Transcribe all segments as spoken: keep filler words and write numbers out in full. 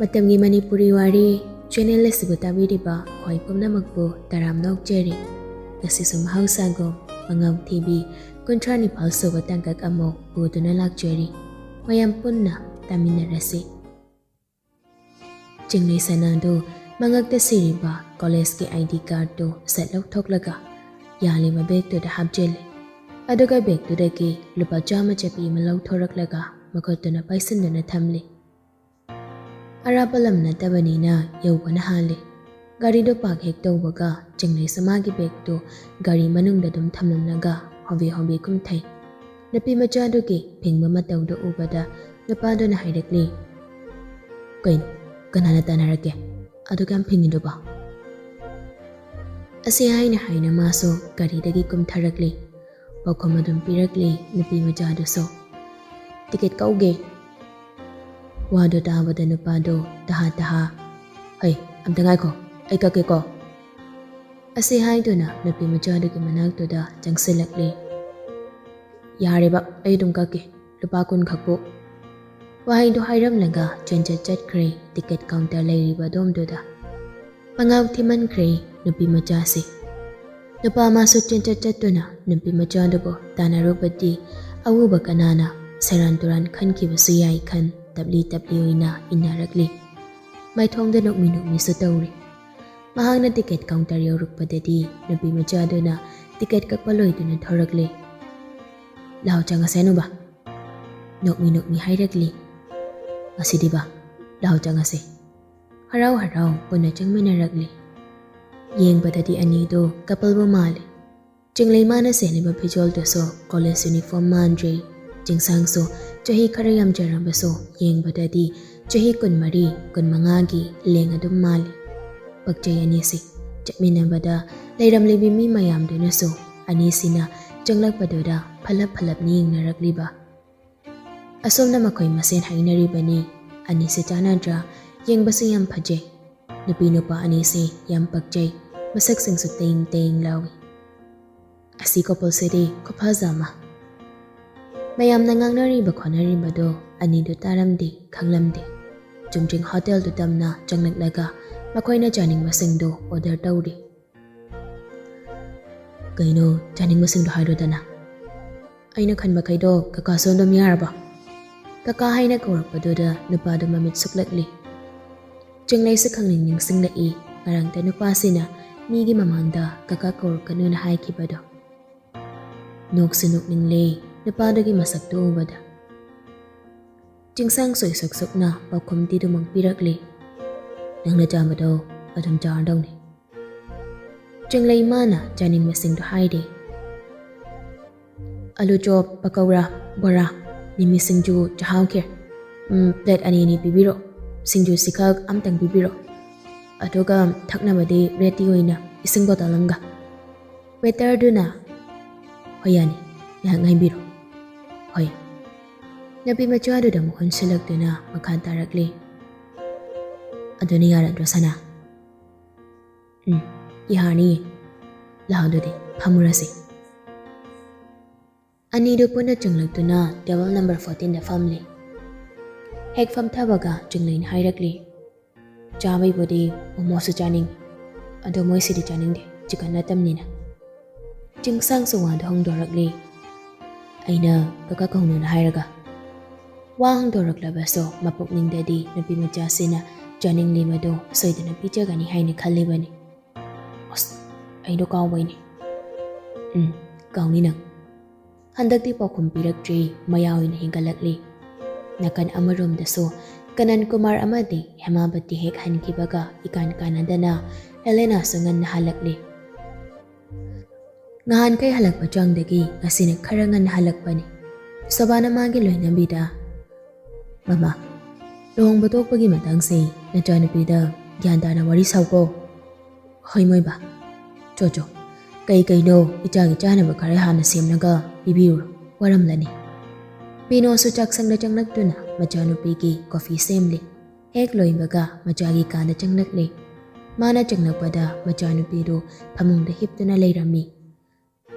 ꯃꯇꯝꯒꯤ ꯃꯅꯤꯄꯨꯔꯤ ꯋꯥꯔꯤ ꯆꯦꯅꯦꯜ ꯑꯁꯤꯕꯨ ꯇꯥꯕꯤꯔꯤꯕ ꯈ꯭ꯋꯥꯏ ꯄꯨꯝꯅꯃꯛꯄꯨ ꯇꯔꯥꯝꯅ ꯑꯣꯛꯆꯔꯤ꯫ ꯉꯁꯤꯁꯨ ꯃꯍꯧꯁꯥꯒꯨꯝ ꯃꯉꯥꯎ ꯊꯤꯕꯤ ꯀꯨꯟꯊ꯭ꯔꯥ ꯅꯤꯄꯥꯜ ꯁꯨꯕ ꯇꯥꯡꯀꯛ ꯑꯃꯨꯛ ꯄꯨꯗꯨꯅ ꯂꯥꯛꯆꯔꯤ꯫ ꯃꯌꯥꯝ ꯄꯨꯟꯅ ꯇꯥꯃꯤꯟꯅꯔꯁꯤ꯫ ꯆꯤꯡꯂꯩ ꯁꯅꯥꯗꯨ ꯃꯉꯛꯇ ꯁꯤꯔꯤꯕ ꯀꯣꯂꯦꯖꯀꯤ ID cardꯇꯨ ꯁꯠ ꯂꯧꯊꯣꯛꯂꯒ ꯌꯥꯜꯂꯤꯕ ꯕꯦꯒꯇꯨꯗ ꯍꯥꯞꯆꯤꯜꯂꯤ꯫ ꯑꯗꯨꯒ ꯕꯦꯒꯇꯨꯗꯒꯤ ꯂꯨꯄꯥ ꯆꯥꯝꯃ ꯆꯠꯄꯤ ꯑꯃ ꯂꯧꯊꯣꯔꯛꯂꯒ ꯃꯈꯨꯠꯇꯨꯅ ꯄꯥꯏꯁꯤꯟꯗꯨꯅ ꯊꯝꯂꯤ꯫ ꯑꯔꯥꯞꯄ ꯂꯝ ꯅꯠꯇꯕꯅꯤꯅ ꯌꯧꯕꯅ ꯍꯥꯜꯂꯤ꯫ ꯒꯥꯔꯤꯗꯣ ꯄꯥꯔꯛ ꯍꯦꯛ ꯇꯧꯕꯒ ꯆꯤꯡꯂꯩꯁꯨ ꯃꯥꯒꯤ ꯕꯦꯒꯇꯨ ꯒꯥꯔꯤ ꯃꯅꯨꯡꯗ ꯑꯗꯨꯝ ꯊꯝꯂꯝꯂꯒ ꯍꯣꯕꯦ ꯍꯣꯕꯦ ꯀꯨꯝꯊꯩ꯫ ꯅꯨꯄꯤ ꯃꯆꯥꯗꯨꯒꯤ ꯐꯤꯡꯕ ꯃꯇꯧꯗꯨ ꯎꯕꯗ ꯅꯨꯄꯥꯗꯨꯅ ꯍꯥꯏꯔꯛꯂꯤ, "ꯀꯩꯅꯣ, ꯀꯅꯥꯅ ꯇꯥꯟꯅꯔꯛꯀꯦ? ꯑꯗꯨꯛ ꯌꯥꯝ ꯐꯤꯡꯉꯤꯗꯨꯕꯣ?" ꯑꯁꯤ ꯍꯥꯏꯅ ꯍꯥꯏꯅ ꯃꯥꯁꯨ ꯒꯥꯔꯤꯗꯒꯤ ꯀꯨꯝꯊꯔꯛꯂꯤ꯫ ꯄꯥꯎꯈꯨꯝ ꯑꯗꯨꯝ ꯄꯤꯔꯛꯂꯤ ꯅꯨꯄꯤ ꯃꯆꯥꯗꯨꯁꯨ, "ꯇꯤꯀꯦꯠ ꯀꯛꯎꯒꯦ꯫" ꯋꯥꯗꯨ ꯇꯥꯕꯗ ꯅꯨꯄꯥꯗꯨ ꯇꯍꯥ ꯇꯍꯥ, "ꯍꯩ, ꯑꯝꯇ ꯉꯥꯏꯈꯣ, ꯑꯩ ꯀꯛꯀꯦꯀꯣ꯫" ꯑꯁꯤ ꯍꯥꯏꯗꯨꯅ ꯅꯨꯄꯤ ꯃꯆꯥꯗꯨꯒꯤ ꯃꯅꯥꯛꯇꯨꯗ ꯆꯪꯁꯤꯜꯂꯛꯂꯤ꯫ "ꯌꯥꯔꯦꯕ, ꯑꯩ ꯑꯗꯨꯝ ꯀꯛꯀꯦ, ꯂꯨꯄꯥ ꯀꯨꯟ ꯈꯛꯄꯨ꯫" ꯋꯥꯍꯩꯗꯨ ꯍꯥꯏꯔꯝꯂꯒ ꯆꯦꯟꯆꯠ ꯆꯠꯈ꯭ꯔꯦ ꯇꯤꯀꯦꯠ ꯀꯥꯎꯟꯇꯔ ꯂꯩꯔꯤꯕ ꯑꯗꯣꯝꯗꯨꯗ꯫ ꯃꯉꯥꯎ ꯊꯤꯃꯟꯈ꯭ꯔꯦ ꯅꯨꯄꯤ ꯃꯆꯥꯁꯦ꯫ ꯅꯨꯄꯥ ꯑꯃꯁꯨ ꯆꯦꯟꯆꯠ ꯆꯠꯇꯨꯅ ꯅꯨꯄꯤ ꯃꯆꯥꯗꯨꯕꯨ ꯇꯥꯟꯅꯔꯨꯕꯗꯤ ꯑꯎꯕ ꯀꯅꯥꯅ ꯁꯦꯔꯥꯟ ꯇꯨꯔꯥꯟ ꯈꯟꯈꯤꯕꯁꯨ ꯌꯥꯏ ꯈꯟ ꯇꯞꯂꯤ ꯇꯞꯂꯤ ꯑꯣꯏꯅ ꯏꯟꯅꯔꯛꯂꯤ꯫ ꯃꯥꯏꯊꯣꯡꯗ ꯅꯣꯛꯃꯤ ꯅꯣꯛꯃꯤꯁꯨ ꯇꯧꯔꯤ꯫ ꯃꯍꯥꯛꯅ ꯇꯤꯀꯦꯠ ꯀꯥꯎꯟꯇꯔ ꯌꯧꯔꯛꯄꯗꯗꯤ ꯅꯨꯄꯤ ꯃꯆꯥꯗꯨꯅ ꯇꯤꯀꯦꯠ ꯀꯛꯄ ꯂꯣꯏꯗꯨꯅ ꯊꯣꯔꯛꯂꯦ꯫ "ꯂꯥꯎ ꯆꯪꯉꯁꯦ ꯅꯨꯕ꯫" ꯅꯣꯛꯃꯤ ꯅꯣꯛꯃꯤ ꯍꯥꯏꯔꯛꯂꯤ꯫ "ꯉꯁꯤꯗꯤꯕ, ꯂꯥꯎ ꯆꯪꯉꯁꯦ꯫" ꯍꯔꯥꯎ ꯍꯔꯥꯎ ꯄꯨꯟꯅ ꯆꯪꯃꯤꯟꯅꯔꯛꯂꯤ꯫ ꯌꯦꯡꯕꯗꯗꯤ ꯑꯅꯤꯗꯨ ꯀꯄꯜꯕꯨ ꯃꯥꯜꯂꯤ꯫ ꯆꯤꯡꯂꯩꯃꯥꯅ ꯁꯦꯠꯂꯤꯕ ꯐꯤꯖꯣꯜꯗꯨꯁꯨ ꯀꯣꯂꯦꯖ ꯌꯨꯅꯤꯐꯣꯔꯝ ꯃꯥꯟꯗ꯭ꯔꯦ꯫ ꯆꯤꯡꯁꯥꯡꯁꯨ ꯆꯍꯤ ꯈꯔ ꯌꯥꯝꯖꯔꯕꯁꯨ ꯌꯦꯡꯕꯗꯗꯤ ꯆꯍꯤ ꯀꯨꯟꯃꯔꯤ, ꯀꯨꯟꯃꯉꯥꯒꯤ ꯂꯦꯡ ꯑꯗꯨꯝ ꯃꯥꯜꯂꯤ꯫ ꯄꯛꯆꯩ ꯑꯅꯤꯁꯤ꯫ ꯆꯠꯃꯤꯟꯅꯕꯗ ꯂꯩꯔꯝꯂꯤꯕꯤ ꯃꯤ ꯃꯌꯥꯝꯗꯨꯅꯁꯨ ꯑꯅꯤꯁꯤꯅ ꯆꯪꯂꯛꯄꯗꯨꯗ ꯐꯠꯂꯞ ꯐꯠꯂꯞꯅ ꯌꯦꯡꯅꯔꯛꯂꯤꯕ꯫ ꯑꯁꯣꯝꯅ ꯃꯈꯣꯏ ꯃꯁꯦꯟ ꯍꯥꯏꯅꯔꯤꯕꯅꯤ, "ꯑꯅꯤꯁꯦ ꯆꯥꯟꯅꯗ꯭ꯔꯥ? ꯌꯦꯡꯕꯁꯨ ꯌꯥꯝ ꯐꯖꯩ꯫ ꯅꯨꯄꯤ ꯅꯨꯄꯥ ꯑꯅꯤꯁꯦ ꯌꯥꯝ ꯄꯛꯆꯩ꯫ ꯃꯁꯛꯁꯤꯡꯁꯨ ꯇꯦꯡ ꯇꯦꯡ ꯂꯥꯎꯏ꯫ ꯑꯁꯤ ꯀꯣꯄꯜꯁꯤꯗꯤ ꯈꯨꯐꯖ ꯑꯃ꯫" ꯃꯌꯥꯝꯅ ꯉꯥꯡꯅꯔꯤꯕ ꯈꯣꯠꯅꯔꯤꯕꯗꯣ ꯑꯅꯤꯗꯨ ꯇꯥꯔꯝꯗꯦ, ꯈꯪꯂꯝꯗꯦ꯫ ꯆꯨꯝꯗ꯭ꯔꯤꯡ ꯍꯣꯇꯦꯜꯗꯨ ꯇꯝꯅ ꯆꯪꯂꯛꯂꯒ ꯃꯈꯣꯏꯅ ꯆꯥꯅꯤꯡꯕꯁꯤꯡꯗꯨ ꯑꯣꯔꯗꯔ ꯇꯧꯔꯤ꯫ "ꯀꯩꯅꯣ ꯆꯥꯅꯤꯡꯕꯁꯤꯡꯗꯣ ꯍꯥꯏꯔꯣꯗꯅ?" "ꯑꯩꯅ ꯈꯟꯕꯈꯩꯗꯣ ꯀꯀꯥꯁꯨ ꯑꯗꯨꯝ ꯌꯥꯔꯕꯣ?" ꯀꯀꯥ ꯍꯥꯏꯅ ꯀꯧꯔꯛꯄꯗꯨꯗ ꯅꯨꯄꯥꯗꯨ ꯃꯃꯤꯠ ꯁꯨꯛꯂꯛꯂꯤ꯫ ꯆꯤꯡꯂꯩꯁꯨ ꯈꯪꯅꯤꯡ ꯅꯤꯡꯁꯤꯡꯂꯛꯏ, ꯉꯔꯥꯡꯇ ꯅꯨꯄꯥꯁꯤꯅ ꯃꯤꯒꯤ ꯃꯃꯥꯡꯗ ꯀꯀꯥ ꯀꯧꯔꯛꯀꯅꯨꯅ ꯍꯥꯏꯈꯤꯕꯗꯣ꯫ ꯅꯣꯛꯁꯨ ꯅꯣꯛꯅꯤꯡꯂꯦ ꯅꯨꯄꯥꯗꯨꯒꯤ ꯃꯁꯛꯇꯨ ꯎꯕꯗ꯫ ꯆꯤꯡꯁꯥꯡꯁꯨ ꯏꯁꯨꯛ ꯁꯨꯛꯅ ꯄꯥꯎꯈꯨꯝꯗꯤ ꯑꯗꯨꯃꯛ ꯄꯤꯔꯛꯂꯤ꯫ "ꯅꯪꯅ ꯆꯥꯕꯗꯣ ꯑꯗꯨꯝ ꯆꯥꯔꯗꯧꯅꯤ꯫" ꯆꯤꯡꯂꯩ ꯃꯥꯅ ꯆꯥꯅꯤꯡꯕꯁꯤꯡꯗꯣ ꯍꯥꯏꯔꯦ꯫ "ꯑꯂꯨ ꯆꯣꯞ, ꯄꯀꯧꯔꯥ, ꯕꯣꯔꯥ, ꯃꯤꯃꯤ ꯁꯤꯡꯖꯨ, ꯆꯥꯍꯥꯎ ꯈꯤꯔ, ꯎꯝ, ꯄ꯭ꯂꯦꯠ ꯑꯅꯤ ꯑꯅꯤ ꯄꯤꯕꯤꯔꯣ꯫ ꯁꯤꯡꯖꯨꯁꯤ ꯈꯛ ꯑꯝꯇꯪ ꯄꯤꯕꯤꯔꯣ꯫ ꯑꯗꯨꯒ ꯊꯛꯅꯕꯗꯤ ꯔꯦꯗꯤ ꯑꯣꯏꯅ ꯏꯁꯤꯡ ꯕꯣꯇꯜ ꯑꯃꯒ꯫" ꯋꯦꯇꯔꯗꯨꯅ, "ꯍꯣꯏ, ꯌꯥꯅꯤ, ꯉꯥꯏꯍꯥꯛ ꯉꯥꯏꯕꯤꯔꯣ꯫" "ꯍꯣꯏ꯫" ꯅꯨꯄꯤ ꯃꯆꯥꯗꯨꯗ ꯑꯃꯨꯛ ꯑꯣꯟꯁꯤꯜꯂꯛꯇꯨꯅ ꯃꯈꯥ ꯇꯥꯔꯛꯂꯤ꯫ "ꯑꯗꯨꯅ ꯌꯥꯔꯗ꯭ꯔꯣ, ꯁꯅꯥ?" "ꯎꯝ, ꯌꯥꯔꯅꯤꯌꯦ꯫ ꯂꯥꯛꯑꯣ ꯑꯗꯨꯗꯤ, ꯐꯝꯃꯨꯔꯁꯤ꯫" ꯑꯅꯤꯗꯨ ꯄꯨꯟꯅ ꯆꯪꯂꯛꯇꯨꯅ ꯇꯦꯕꯜ ꯅꯝꯕꯔ ꯐꯣꯔꯇꯤꯟꯗ ꯐꯝꯂꯤ꯫ ꯍꯦꯛ ꯐꯝꯊꯕꯒ ꯆꯤꯡꯂꯩꯅ ꯍꯥꯏꯔꯛꯂꯤ, "ꯆꯥꯕꯩꯕꯨꯗꯤ ꯃꯣꯃꯣꯁꯨ ꯆꯥꯅꯤꯡꯉꯤ, ꯑꯗꯣ ꯃꯣꯏꯁꯤꯗꯤ ꯆꯥꯅꯤꯡꯗꯦ, ꯆꯤꯀꯟ ꯅꯠꯇꯕꯅꯤꯅ꯫" ꯆꯤꯡꯁꯥꯡꯁꯨ ꯋꯥꯗꯣ ꯍꯣꯡꯗꯣꯔꯛꯂꯤ꯫ "ꯑꯩꯅ ꯀꯀꯥ ꯀꯧꯅꯨꯅ ꯍꯥꯏꯔꯒ꯫" ꯋꯥ ꯍꯣꯡꯗꯣꯔꯛꯂꯕꯁꯨ ꯃꯄꯨꯛꯅꯤꯡꯗꯗꯤ ꯅꯨꯄꯤ ꯃꯆꯥꯁꯤꯅ ꯆꯥꯅꯤꯡꯂꯤꯕꯗꯣ ꯁꯣꯏꯗꯅ ꯄꯤꯖꯒꯅꯤ ꯍꯥꯏꯅ ꯈꯜꯂꯤꯕꯅꯤ꯫ "ꯑꯁ, ꯑꯩꯗꯣ ꯀꯥꯎꯕꯩꯅꯦ꯫" "ꯎꯝ, ꯀꯥꯎꯅꯤ ꯅꯪ꯫" ꯍꯟꯗꯛꯇꯤ ꯄꯥꯎꯈꯨꯝ ꯄꯤꯔꯛꯇ꯭ꯔꯤ, ꯃꯌꯥ ꯑꯣꯏꯅ ꯍꯤꯡꯒꯠꯂꯛꯂꯤ꯫ ꯅꯥꯀꯟ ꯑꯃꯔꯣꯝꯗꯁꯨ ꯀꯅꯟ ꯀꯨꯃꯥꯔ ꯑꯃꯗꯤ ꯍꯦꯃꯥꯕꯇꯤ ꯍꯦꯛ ꯍꯟꯈꯤꯕꯒ ꯏꯀꯥꯟ ꯀꯥꯟꯅꯗꯅ ꯍꯦꯂꯦꯅꯥꯁꯨ ꯉꯟꯅ ꯍꯜꯂꯛꯂꯤ꯫ ꯉꯍꯥꯟꯈꯩ ꯍꯜꯂꯛꯄ ꯆꯥꯡꯗꯒꯤ ꯉꯁꯤꯅ ꯈꯔ ꯉꯟꯅ ꯍꯜꯂꯛꯄꯅꯤ꯫ ꯁꯣꯕꯥꯅ ꯃꯥꯒꯤ ꯂꯣꯏꯅꯕꯤꯗ, "ꯃꯃꯥ, ꯂꯨꯍꯣꯡꯕ ꯇꯣꯛꯄꯒꯤ ꯃꯇꯥꯡꯁꯦ ꯅꯆꯥꯅꯨꯄꯤꯗ ꯒ꯭ꯌꯥꯟ ꯇꯥꯅ ꯋꯥꯔꯤ ꯁꯥꯎꯀꯣ꯫" "ꯍꯣꯏ ꯃꯣꯏꯕꯥ꯫ ꯆꯣ ꯆꯣ, ꯀꯩ ꯀꯩꯅꯣ ꯏꯆꯥꯒꯤ ꯆꯥꯅꯕ ꯈꯔ ꯍꯥꯟꯅ ꯁꯦꯝꯂꯒ ꯄꯤꯕꯤꯌꯨꯔꯣ, ꯋꯥꯔꯝꯂꯅꯤ꯫" ꯄꯤꯅꯣꯁꯨ ꯆꯥꯛꯁꯪꯗ ꯆꯪꯂꯛꯇꯨꯅ ꯃꯆꯥꯅꯨꯄꯤꯒꯤ ꯀꯣꯐꯤ ꯁꯦꯝꯂꯤ꯫ ꯍꯦꯛ ꯂꯣꯏꯕꯒ ꯃꯆꯥꯒꯤ ꯀꯥꯗ ꯆꯪꯂꯛꯂꯤ꯫ ꯃꯥꯅ ꯆꯪꯂꯛꯄꯗ ꯃꯆꯥꯅꯨꯄꯤꯗꯨ ꯐꯃꯨꯡꯗ ꯍꯤꯞꯇꯨꯅ ꯂꯩꯔꯝꯃꯤ꯫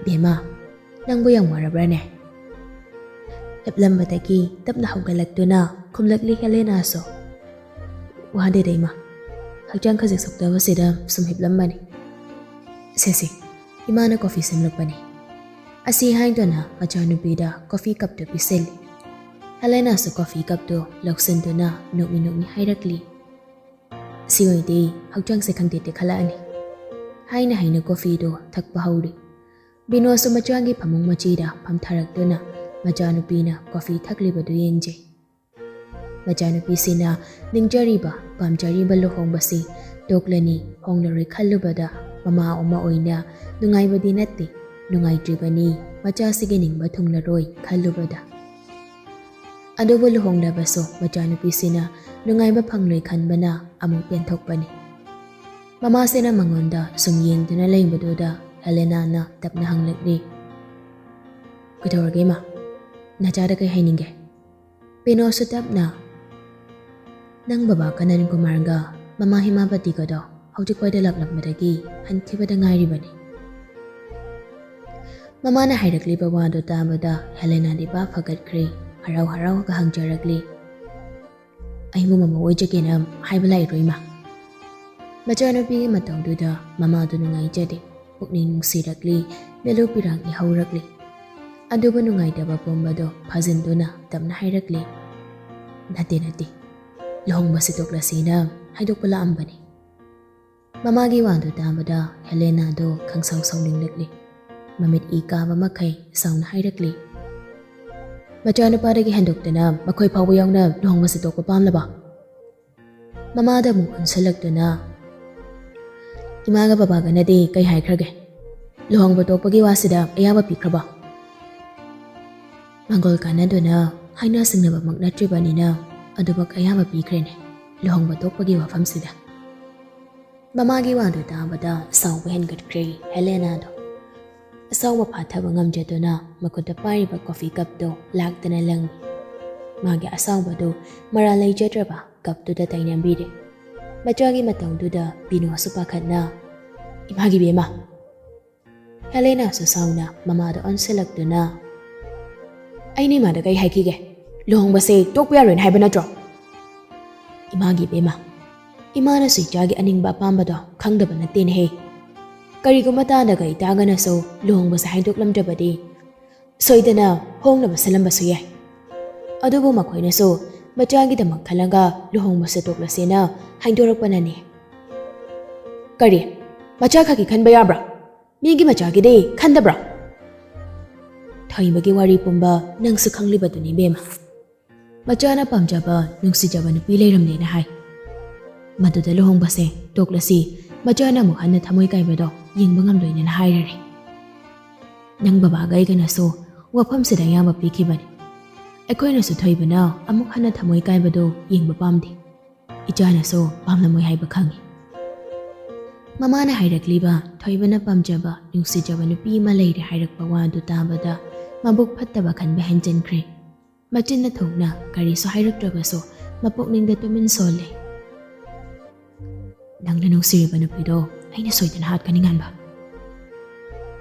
"ꯕꯦꯝꯃ, ꯅꯪꯕꯨ ꯌꯥꯝ ꯋꯥꯔꯕ꯭ꯔꯥꯅꯦ?" ꯍꯤꯞꯂꯝꯕꯗꯒꯤ ꯇꯞꯅ ꯍꯧꯒꯠꯂꯛꯇꯨꯅ ꯈꯨꯝꯂꯛꯂꯤ ꯍꯦꯂꯦꯅꯥꯁꯨ꯫ "ꯋꯥꯗꯦꯗ ꯏꯃꯥ, ꯍꯛꯆꯥꯡ ꯈꯖꯤꯛ ꯁꯣꯛꯇꯕꯁꯤꯗ ꯁꯨꯝ ꯍꯤꯞꯂꯝꯕꯅꯤ꯫ ꯁꯦ ꯁꯦ, ꯏꯃꯥꯅ ꯀꯣꯐꯤ ꯁꯦꯝꯂꯛꯄꯅꯤ"꯫ ꯑꯁꯤ ꯍꯥꯏꯗꯨꯅ ꯃꯆꯥꯅꯨꯄꯤꯗ ꯀꯣꯐꯤ ꯀꯞꯇꯨ ꯄꯤꯁꯤꯜꯂꯤ꯫ ꯍꯦꯂꯦꯅꯥꯁꯨ ꯀꯣꯐꯤ ꯀꯞꯇꯨ ꯂꯧꯁꯤꯟꯗꯨꯅ ꯅꯣꯛꯃꯤ ꯅꯣꯛꯃꯤ ꯍꯥꯏꯔꯛꯂꯤ, "ꯁꯤ ꯑꯣꯏꯗꯤ ꯍꯛꯆꯥꯡꯁꯦ ꯈꯪꯇꯦꯛ ꯇꯦꯛꯈꯠꯂꯛꯑꯅꯤ"꯫ ꯍꯥꯏꯅ ꯍꯥꯏꯅ ꯀꯣꯐꯤꯗꯨ ꯊꯛꯄ ꯍꯧꯔꯤ꯫ ꯕꯤꯅꯣꯁꯨ ꯃꯆꯥꯒꯤ ꯐꯃꯨꯡ ꯃꯆꯤꯗ ꯐꯝꯊꯔꯛꯇꯨꯅ ꯃꯆꯥꯅꯨꯄꯤꯅ ꯀꯣꯐꯤ ꯊꯛꯂꯤꯕꯗꯨ ꯌꯦꯡꯖꯩ꯫ ꯃꯆꯥꯅꯨꯄꯤꯁꯤꯅ ꯅꯤꯡꯖꯔꯤꯕ, ꯄꯥꯝꯖꯔꯤꯕ ꯂꯨꯍꯣꯡꯕꯁꯤ ꯇꯣꯛꯂꯅꯤ, ꯍꯣꯡꯂꯔꯣꯏ ꯈꯜꯂꯨꯕꯗ ꯃꯃꯥ ꯑꯃ ꯑꯣꯏꯅ ꯅꯨꯡꯉꯥꯏꯕꯗꯤ ꯅꯠꯇꯦ, ꯅꯨꯡꯉꯥꯏꯇ꯭ꯔꯤꯕꯅꯤ ꯃꯆꯥꯁꯤꯒꯤ ꯅꯤꯡꯕ ꯊꯨꯡꯂꯔꯣꯏ ꯈꯜꯂꯨꯕꯗ꯫ ꯑꯗꯨꯕꯨ ꯂꯨꯍꯣꯡꯂꯕꯁꯨ ꯃꯆꯥꯅꯨꯄꯤꯁꯤꯅ ꯅꯨꯡꯉꯥꯏꯕ ꯐꯪꯂꯣꯏ ꯈꯟꯕꯅ ꯑꯃꯨꯛ ꯄꯦꯟꯊꯣꯛꯄꯅꯤ꯫ ꯃꯃꯥꯁꯤꯅ ꯃꯉꯣꯟꯗ ꯁꯨꯝ ꯌꯦꯡꯗꯨꯅ ꯂꯩꯕꯗꯨꯗ ꯍꯦꯂꯦꯅꯥꯅ ꯇꯞꯅ ꯍꯪꯂꯛꯂꯤ, "ꯀꯩꯗꯧꯔꯒꯦ ꯏꯃꯥ? ꯅꯆꯥꯗ ꯀꯩ ꯍꯥꯏꯅꯤꯡꯒꯦ?" ꯕꯤꯅꯣꯁꯁꯨ ꯇꯞꯅ, "ꯅꯪ ꯕꯕꯥ ꯀꯅꯟ ꯀꯨꯃꯥꯔꯒ ꯃꯃꯥ ꯍꯤꯃꯥꯕꯇꯤꯒꯗꯣ ꯍꯧꯖꯤꯛ ꯋꯥꯏꯗ ꯂꯥꯛꯂꯝꯕꯗꯒꯤ ꯍꯟꯈꯤꯕꯗ ꯉꯥꯏꯔꯤꯕꯅꯤ"꯫ ꯃꯃꯥꯅ ꯍꯥꯏꯔꯛꯂꯤꯕ ꯋꯥꯗꯨ ꯇꯥꯕꯗ ꯍꯦꯂꯦꯅꯥꯗꯤ ꯚꯥꯞ ꯐꯒꯠꯈ꯭ꯔꯦ꯫ ꯍꯔꯥꯎ ꯍꯔꯥꯎꯒ ꯍꯪꯖꯔꯛꯂꯤ, "ꯑꯩꯕꯨ ꯃꯃꯧ ꯑꯣꯏꯖꯒꯦꯅ ꯍꯥꯏꯕ ꯂꯥꯛꯏꯔꯣ ꯏꯃꯥ?" ꯃꯆꯥꯅꯨꯄꯤꯒꯤ ꯃꯇꯧꯗꯨꯗ ꯃꯃꯥꯗꯨ ꯅꯨꯡꯉꯥꯏꯖꯗꯦ, ꯄꯨꯛꯅꯤꯡ ꯅꯨꯡꯁꯤꯔꯛꯂꯤ, ꯃꯤꯠꯂꯨ ꯄꯤꯔꯥꯡ ꯏꯍꯧꯔꯛꯂꯤ꯫ ꯑꯗꯨꯕꯨ ꯅꯨꯡꯉꯥꯏꯇꯕ ꯄꯨꯝꯕꯗꯣ ꯐꯥꯖꯤꯟꯗꯨꯅ ꯇꯞꯅ ꯍꯥꯏꯔꯛꯂꯤ, "ꯅꯠꯇꯦ, ꯅꯠꯇꯦ, ꯂꯨꯍꯣꯡꯕꯁꯤ ꯇꯣꯛꯂꯁꯤꯅ ꯍꯥꯏꯗꯣꯛꯄ ꯂꯥꯛꯑꯝꯕꯅꯤ"꯫ ꯃꯃꯥꯒꯤ ꯋꯥꯗꯨ ꯇꯥꯕꯗ ꯍꯦꯂꯦꯅꯥꯗꯣ ꯈꯪꯁꯥꯎ ꯁꯥꯎꯅꯤꯡꯂꯛꯂꯤ꯫ ꯃꯃꯤꯠ ꯏ ꯀꯥꯕ ꯃꯈꯩ ꯁꯥꯎꯅ ꯍꯥꯏꯔꯛꯂꯤ, "ꯃꯆꯥꯅꯨꯄꯥꯗꯒꯤ ꯍꯦꯟꯗꯣꯛꯇꯅ ꯃꯈꯣꯏ ꯐꯥꯎꯕ ꯌꯥꯎꯅ ꯂꯨꯍꯣꯡꯕꯁꯤ ꯇꯣꯛꯄ ꯄꯥꯝꯂꯕ?" ꯃꯃꯥꯗ ꯑꯃꯨꯛ ꯑꯣꯟꯁꯤꯜꯂꯛꯇꯨꯅ, "ꯏꯃꯥꯒ ꯕꯕꯥꯒꯅꯗꯤ ꯀꯩ ꯍꯥꯏꯈ꯭ꯔꯒꯦ? ꯂꯨꯍꯣꯡꯕ ꯇꯣꯛꯄꯒꯤ ꯋꯥꯁꯤꯗ ꯑꯌꯥꯕ ꯄꯤꯈ꯭ꯔꯕ?" ꯃꯥꯡꯒꯣꯜ ꯀꯥꯟꯅꯗꯨꯅ ꯍꯥꯏꯅ ꯁꯤꯡꯅꯕꯃꯛ ꯅꯠꯇ꯭ꯔꯤꯕꯅꯤꯅ ꯑꯗꯨꯃꯛ ꯑꯌꯥꯕ ꯄꯤꯈ꯭ꯔꯦꯅꯦ, ꯂꯨꯍꯣꯡꯕ ꯇꯣꯛꯄꯒꯤ ꯋꯥꯐꯝꯁꯤꯗ꯫ ꯃꯃꯥꯒꯤ ꯋꯥꯗꯨ ꯇꯥꯕꯗ ꯁꯥꯎꯕ ꯍꯦꯟꯒꯠꯈ꯭ꯔꯦ ꯍꯦꯂꯦꯅꯥꯗꯣ꯫ ꯑꯁꯥꯎꯕ ꯐꯥꯊꯕ ꯉꯝꯖꯗꯨꯅ ꯃꯈꯨꯠꯇ ꯄꯥꯏꯔꯤꯕ ꯀꯣꯐꯤ ꯀꯞꯇꯨ ꯂꯥꯛꯇꯅ ꯂꯪꯉꯤ꯫ ꯃꯥꯒꯤ ꯑꯁꯥꯎꯕꯗꯨ ꯃꯔꯥꯜ ꯂꯩꯖꯗ꯭ꯔꯕ ꯀꯞꯇꯨꯗ ꯇꯩꯅꯕꯤꯔꯦ꯫ ꯃꯆꯥꯒꯤ ꯃꯇꯧꯗꯨꯗ ꯕꯤꯅꯣꯁꯨ ꯄꯥꯈꯠꯅ, "ꯏꯃꯥꯒꯤ ꯕꯦꯝꯃ!" ꯍꯦꯂꯦꯅꯥꯁꯨ ꯁꯥꯎꯅ ꯃꯃꯥꯗ ꯑꯣꯟꯁꯤꯜꯂꯛꯇꯨꯅ, "ꯑꯩꯅ ꯏꯃꯥꯗ ꯀꯩ ꯍꯥꯏꯈꯤꯒꯦ? ꯂꯨꯍꯣꯡꯕꯁꯦ ꯇꯣꯛꯄ ꯌꯥꯔꯣꯏꯅ ꯍꯥꯏꯕ ꯅꯠꯇ꯭ꯔꯣ?" "ꯏꯃꯥꯒꯤ ꯕꯦꯝꯃ, ꯏꯃꯥꯅꯁꯨ ꯏꯆꯥꯒꯤ ꯑꯅꯤꯡꯕ ꯑꯄꯥꯝꯕꯗꯣ ꯈꯪꯗꯕ ꯅꯠꯇꯦꯅꯦꯍꯦ꯫ ꯀꯔꯤꯒꯨꯝꯕ ꯇꯥꯅꯒ ꯏꯇꯥꯒꯅꯁꯨ ꯂꯨꯍꯣꯡꯕꯁꯦ ꯍꯥꯏꯗꯣꯛꯂꯝꯗ꯭ꯔꯕꯗꯤ ꯁꯣꯏꯗꯅ ꯍꯣꯡꯅꯕ ꯁꯤꯜꯂꯝꯕꯁꯨ ꯌꯥꯏ꯫ ꯑꯗꯨꯕꯨ ꯃꯈꯣꯏꯅꯁꯨ ꯃꯆꯥꯒꯤꯗꯃꯛ ꯈꯜꯂꯒ ꯂꯨꯍꯣꯡꯕꯁꯦ ꯇꯣꯛꯂꯁꯦꯅ ꯍꯥꯏꯗꯣꯔꯛꯄꯅꯅꯤ꯫ ꯀꯔꯤ? ꯃꯆꯥ ꯈꯛꯀꯤ ꯈꯟꯕ ꯌꯥꯕ꯭ꯔꯥ? ꯃꯤꯒꯤ ꯃꯆꯥꯒꯤꯗꯤ ꯈꯟꯗꯕ꯭ꯔꯥ? ꯊꯣꯏꯕꯒꯤ ꯋꯥꯔꯤ ꯄꯨꯝꯕ ꯅꯪꯁꯨ ꯈꯪꯂꯤꯕꯗꯨꯅꯤ ꯏꯕꯦꯝꯃ꯫ ꯃꯆꯥꯅ ꯄꯥꯝꯖꯕ, ꯅꯨꯡꯁꯤꯖꯕ ꯅꯨꯄꯤ ꯂꯩꯔꯝꯂꯦꯅ ꯍꯥꯏ꯫ ꯃꯗꯨꯗ ꯂꯨꯍꯣꯡꯕꯁꯦ ꯇꯣꯛꯂꯁꯤ, ꯃꯆꯥꯅ ꯑꯃꯨꯛ ꯍꯟꯅ ꯊꯃꯣꯏ ꯀꯥꯏꯕꯗꯣ ꯌꯦꯡꯕ ꯉꯝꯂꯣꯏꯅꯦꯅ ꯍꯥꯏꯔꯔꯦ꯫ ꯅꯪ ꯕꯕꯥꯒ ꯑꯩꯒꯅꯁꯨ ꯋꯥꯐꯝꯁꯤꯗ ꯑꯌꯥꯝꯕ ꯄꯤꯈꯤꯕꯅꯤ꯫ ꯑꯩꯈꯣꯏꯅꯁꯨ ꯊꯣꯏꯕꯅ ꯑꯃꯨꯛ ꯍꯟꯅ ꯊꯃꯣꯏ ꯀꯥꯏꯕꯗꯣ ꯌꯦꯡꯕ ꯄꯥꯝꯗꯦ꯫ ꯏꯆꯥꯅꯁꯨ ꯄꯥꯝꯂꯝꯃꯣꯏ ꯍꯥꯏꯕ ꯈꯪꯏ꯫ ꯃꯃꯥꯅ ꯍꯥꯏꯔꯛꯂꯤꯕ ꯊꯣꯏꯕꯅ ꯄꯥꯝꯖꯕ, ꯅꯨꯡꯁꯤꯖꯕ ꯅꯨꯄꯤ ꯑꯃ ꯂꯩꯔꯦ ꯍꯥꯏꯔꯛꯄ ꯋꯥ ꯑꯗꯨ ꯇꯥꯕꯗ ꯃꯕꯨꯛ ꯐꯠꯇꯕ ꯈꯟꯕ ꯍꯦꯟꯖꯤꯟꯈ꯭ꯔꯦ꯫ ꯃꯆꯤꯟꯅ ꯊꯣꯛꯅ ꯀꯔꯤꯁꯨ ꯍꯥꯏꯔꯛꯇ꯭ꯔꯕꯁꯨ ꯃꯄꯨꯛꯅꯤꯡꯗ ꯇꯨꯃꯤꯟ ꯁꯣꯜꯂꯦ꯫ ꯅꯪꯅ ꯅꯨꯡꯁꯤꯔꯤꯕ ꯅꯨꯄꯤꯗꯣ ꯑꯩꯅ ꯁꯣꯏꯗꯅ ꯍꯥꯠꯀꯅꯤ, ꯉꯥꯟꯕ꯫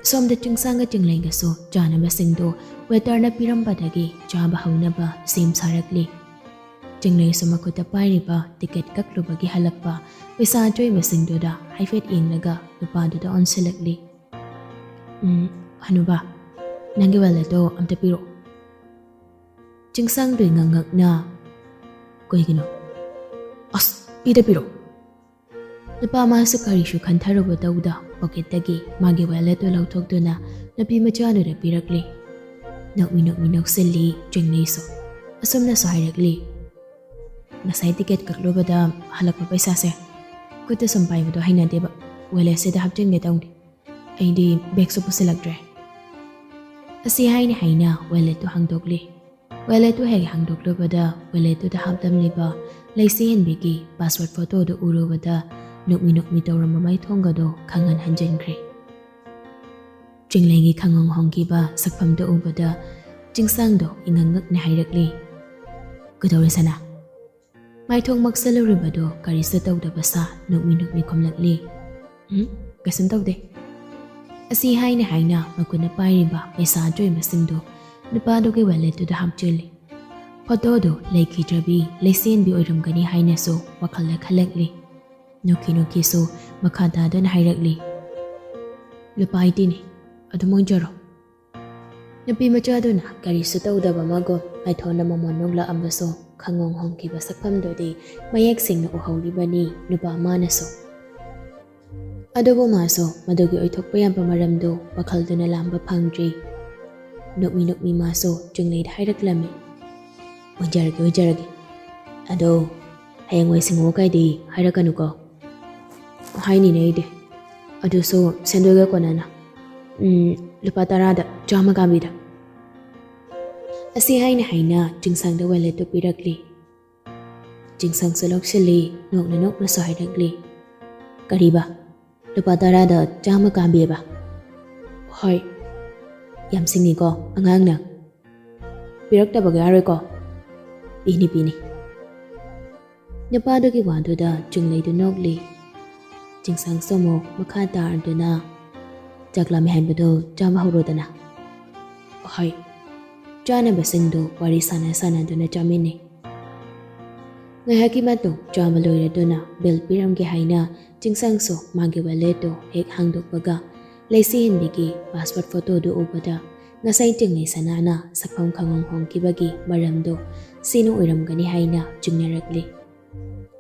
ꯁꯣꯝꯗ ꯆꯤꯡꯁꯥꯡꯒ ꯆꯤꯡꯂꯩꯒꯁꯨ ꯆꯥꯅꯕꯁꯤꯡꯗꯨ ꯋꯦꯇꯔꯅ ꯄꯤꯔꯝꯕꯗꯒꯤ ꯆꯥꯕ ꯍꯧꯅꯕ ꯁꯦꯝ ꯁꯥꯔꯛꯂꯤ꯫ ꯆꯤꯡꯂꯩꯁꯨ ꯃꯈꯨꯠꯇ ꯄꯥꯏꯔꯤꯕ ꯇꯤꯀꯦꯠ ꯀꯛꯂꯨꯕꯒꯤ ꯍꯜꯂꯛꯄ ꯄꯩꯁꯥ ꯑꯆꯣꯏꯕꯁꯤꯡꯗꯨꯗ ꯍꯥꯏꯐꯦꯠ ꯌꯦꯡꯂꯒ ꯅꯨꯄꯥꯗꯨꯗ ꯑꯣꯟꯁꯤꯜꯂꯛꯂꯤ꯫ "ꯎꯝ, ꯍꯅꯨꯕꯥ, ꯅꯪꯒꯤ ꯋꯦꯂꯦꯠꯇꯣ ꯑꯝꯇ ꯄꯤꯔꯛꯑꯣ꯫" ꯆꯤꯡꯁꯥꯡꯗꯣ ꯉꯛꯉꯛꯅ, "ꯀꯩꯒꯤꯅꯣ?" "ꯑꯁ, ꯄꯤꯗ ꯄꯤꯔꯛꯑꯣ꯫" ꯅꯨꯄꯥ ꯃꯥꯁꯨ ꯀꯔꯤꯁꯨ ꯈꯟꯊꯔꯨꯕ ꯇꯧꯗ ꯄꯣꯀꯦꯠꯇꯒꯤ ꯃꯥꯒꯤ ꯋꯦꯂꯦꯠꯇꯨ ꯂꯧꯊꯣꯛꯇꯨꯅ ꯅꯨꯄꯤ ꯃꯆꯥꯗꯨꯗ ꯄꯤꯔꯛꯂꯤ꯫ ꯅꯣꯛꯃꯤ ꯅꯣꯛꯃꯤ ꯅꯣꯛꯁꯤꯜꯂꯤ ꯆꯤꯡꯂꯩꯁꯨ꯫ ꯑꯁꯨꯝꯅꯁꯨ ꯍꯥꯏꯔꯛꯂꯤ, "ꯉꯁꯥꯏ ꯇꯤꯀꯦꯠ ꯀꯛꯂꯨꯕꯗ ꯍꯜꯂꯛꯄ ꯄꯩꯁꯥꯁꯦ ꯈꯨꯠꯇ ꯁꯨꯝ ꯄꯥꯏꯕꯗꯣ ꯍꯩꯅꯗꯦꯕ, ꯋꯦꯂꯦꯠꯁꯤꯗ ꯍꯥꯞꯆꯤꯟꯒꯦ ꯇꯧꯅꯤ꯫ ꯑꯩꯗꯤ ꯕꯦꯒꯁꯨ ꯄꯨꯁꯤꯜꯂꯛꯇ꯭ꯔꯦ꯫" ꯑꯁꯤ ꯍꯥꯏꯅ ꯍꯥꯏꯅ ꯋꯦꯂꯦꯠꯇꯨ ꯍꯥꯡꯗꯣꯛꯂꯤ꯫ ꯋꯦꯂꯦꯠꯇꯨ ꯍꯦꯛ ꯍꯥꯡꯗꯣꯛꯂꯨꯕꯗ ꯋꯦꯂꯦꯠꯇꯨꯗ ꯍꯥꯞꯂꯝꯂꯤꯕ ꯂꯩꯁꯤꯍꯟꯕꯤꯒꯤ ꯄꯥꯁꯋꯥꯔꯗ ꯐꯣꯇꯣꯗꯨ ꯎꯔꯨꯕꯗ ꯅꯣꯛꯃꯤ ꯅꯣꯛꯃꯤ ꯇꯧꯔꯝꯕ ꯃꯥꯏꯊꯣꯡꯒꯗꯣ ꯈꯪꯍꯟ ꯍꯟꯖꯤꯟꯈ꯭ꯔꯦ꯫ ꯆꯤꯡꯂꯩꯒꯤ ꯈꯪꯍꯣꯡ ꯍꯣꯡꯈꯤꯕ ꯁꯛꯐꯝꯗꯨ ꯎꯕꯗ ꯆꯤꯡꯁꯥꯡꯗꯣ ꯏꯉꯛ ꯉꯛꯅ ꯍꯥꯏꯔꯛꯂꯤ, "ꯀꯩꯗꯧꯔꯦ ꯁꯅꯥ?" ꯃꯥꯏꯊꯣꯡ ꯃꯛꯁꯜꯂꯨꯔꯤꯕꯗꯨ ꯀꯔꯤꯁꯨ ꯇꯧꯗꯕ ꯁꯥ ꯅꯣꯛꯃꯤ ꯅꯣꯛꯃꯤ ꯈꯨꯝꯂꯛꯂꯤ, "ꯎꯝ, ꯀꯩꯁꯨꯝ ꯇꯧꯗꯦ꯫" ꯑꯁꯤ ꯍꯥꯏꯅ ꯍꯥꯏꯅ ꯃꯈꯨꯠꯅ ꯄꯥꯏꯔꯤꯕ ꯄꯩꯁꯥ ꯑꯆꯣꯏꯕꯁꯤꯡꯗꯨ ꯅꯨꯄꯥꯗꯨꯒꯤ ꯋꯦꯂꯦꯠꯇꯨꯗ ꯍꯥꯞꯆꯤꯜꯂꯤ꯫ ꯐꯣꯇꯣꯗꯨ ꯂꯩꯈꯤꯗ꯭ꯔꯕꯤ ꯂꯩꯁꯦꯟꯕꯤ ꯑꯣꯏꯔꯝꯒꯅꯤ ꯍꯥꯏꯅꯁꯨ ꯋꯥꯈꯜꯗ ꯈꯜꯂꯛꯂꯤ꯫ ꯅꯣꯛꯈꯤ ꯅꯣꯛꯈꯤꯁꯨ ꯃꯈꯥ ꯇꯥꯗꯨꯅ ꯍꯥꯏꯔꯛꯂꯤ, "ꯂꯨꯄꯥ ꯑꯩꯠꯇꯤꯅꯤ, ꯑꯗꯨꯝ ꯑꯣꯏꯖꯔꯣ"꯫ ꯅꯨꯄꯤ ꯃꯆꯥꯗꯨꯅ ꯀꯔꯤꯁꯨ ꯇꯧꯗꯕ ꯑꯃꯒꯨꯝ ꯉꯥꯏꯊꯣꯟꯅ ꯃꯃꯣꯟ ꯅꯣꯛꯂꯛꯑꯝꯕꯁꯨ ꯈꯪꯍꯣꯡ ꯍꯣꯡꯈꯤꯕ ꯁꯛꯐꯝꯗꯨꯗꯤ ꯃꯌꯦꯛ ꯁꯦꯡꯅ ꯎꯍꯧꯔꯤꯕꯅꯤ ꯅꯨꯄꯥ ꯑꯃꯅꯁꯨ꯫ ꯑꯗꯨꯕꯨ ꯃꯥꯁꯨ ꯃꯗꯨꯒꯤ ꯑꯣꯏꯊꯣꯛꯄ ꯌꯥꯕ ꯃꯔꯝꯗꯨ ꯋꯥꯈꯜꯗꯨꯅ ꯂꯥꯝꯕ ꯐꯪꯗ꯭ꯔꯤ꯫ ꯅꯣꯛꯃꯤ ꯅꯣꯛꯃꯤ ꯃꯥꯁꯨ ꯆꯤꯡꯂꯩꯗ ꯍꯥꯏꯔꯛꯂꯝꯃꯤ, "ꯑꯣꯏꯖꯔꯒꯦ, ꯑꯣꯏꯖꯔꯒꯦ꯫ ꯑꯗꯣ ꯍꯌꯦꯡꯋꯥꯏ ꯁꯤꯡꯉꯛꯑꯣ ꯀꯥꯏꯗꯤ ꯍꯥꯏꯔꯛꯀꯅꯨꯀꯣ"꯫ "ꯍꯥꯏꯅꯤꯅꯦ ꯑꯩꯗꯤ꯫ ꯑꯗꯨꯁꯨ ꯁꯦꯟꯗꯣꯏꯒ ꯀꯣꯟꯅꯅ꯫ ꯎꯝ, ꯂꯨꯄꯥ ꯇꯔꯥꯗ ꯆꯥꯝꯃ ꯀꯥꯕꯤꯗ"꯫ ꯑꯁꯤ ꯍꯥꯏꯅ ꯍꯥꯏꯅ ꯆꯤꯡꯁꯥꯡꯗ ꯋꯥꯂꯦꯠꯇꯨ ꯄꯤꯔꯛꯂꯤ꯫ ꯆꯤꯡꯁꯥꯡꯁꯨ ꯂꯧꯁꯤꯜꯂꯤ, ꯅꯣꯛꯅ ꯅꯣꯛꯅꯁꯨ ꯍꯥꯏꯔꯛꯂꯤ, "ꯀꯔꯤꯕ? ꯂꯨꯄꯥ ꯇꯔꯥꯗ ꯆꯥꯝꯃ ꯀꯥꯕꯤꯕ?" "ꯍꯣꯏ"꯫ "ꯌꯥꯝ ꯁꯤꯡꯉꯤꯀꯣ ꯑꯉꯥꯡꯅ꯫ ꯄꯤꯔꯛꯇꯕꯒ ꯌꯥꯔꯣꯏꯀꯣ"꯫ "ꯄꯤꯅꯤ, ꯄꯤꯅꯤ"꯫ ꯅꯨꯄꯥꯗꯨꯒꯤ ꯋꯥꯗꯨꯗ ꯆꯤꯡꯂꯩꯗꯨ ꯅꯣꯛꯂꯤ꯫ ꯆꯤꯡꯁꯥꯡꯁꯨ ꯑꯃꯨꯛ ꯃꯈꯥ ꯇꯥꯔꯗꯨꯅ, "ꯆꯥꯛ ꯂꯥꯝꯃꯦ ꯍꯥꯏꯕꯗꯨ ꯆꯥꯕ ꯍꯧꯔꯣꯗꯅ"꯫ "ꯍꯣꯏ"꯫ ꯆꯥꯅꯕꯁꯤꯡꯗꯨ ꯋꯥꯔꯤ ꯁꯥꯟꯅ ꯁꯥꯟꯅꯗꯨꯅ ꯆꯥꯃꯤꯟꯅꯩ꯫ ꯉꯥꯏꯍꯥꯛꯀꯤ ꯃꯇꯨꯡ ꯆꯥꯕ ꯂꯣꯏꯔꯗꯨꯅ ꯕꯤꯜ ꯄꯤꯔꯝꯒꯦ ꯍꯥꯏꯅ ꯆꯤꯡꯁꯥꯡꯁꯨ ꯃꯥꯒꯤ ꯋꯥꯂꯦꯠꯇꯨ ꯍꯦꯛ ꯍꯥꯡꯗꯣꯛꯄꯒ, ꯂꯩꯁꯤꯍꯦꯟꯕꯤꯒꯤ ꯄꯥꯁꯄꯣꯔꯠ ꯐꯣꯇꯣꯗꯨ ꯎꯕꯗ ꯉꯁꯥꯏ ꯆꯤꯡꯂꯩ ꯁꯅꯥꯅ ꯁꯛꯐꯝ ꯈꯪꯍꯣꯡ ꯍꯣꯡꯈꯤꯕꯒꯤ ꯃꯔꯝꯗꯨ ꯁꯤꯅ ꯑꯣꯏꯔꯝꯒꯅꯤ ꯍꯥꯏꯅ ꯆꯤꯡꯅꯔꯛꯂꯤ꯫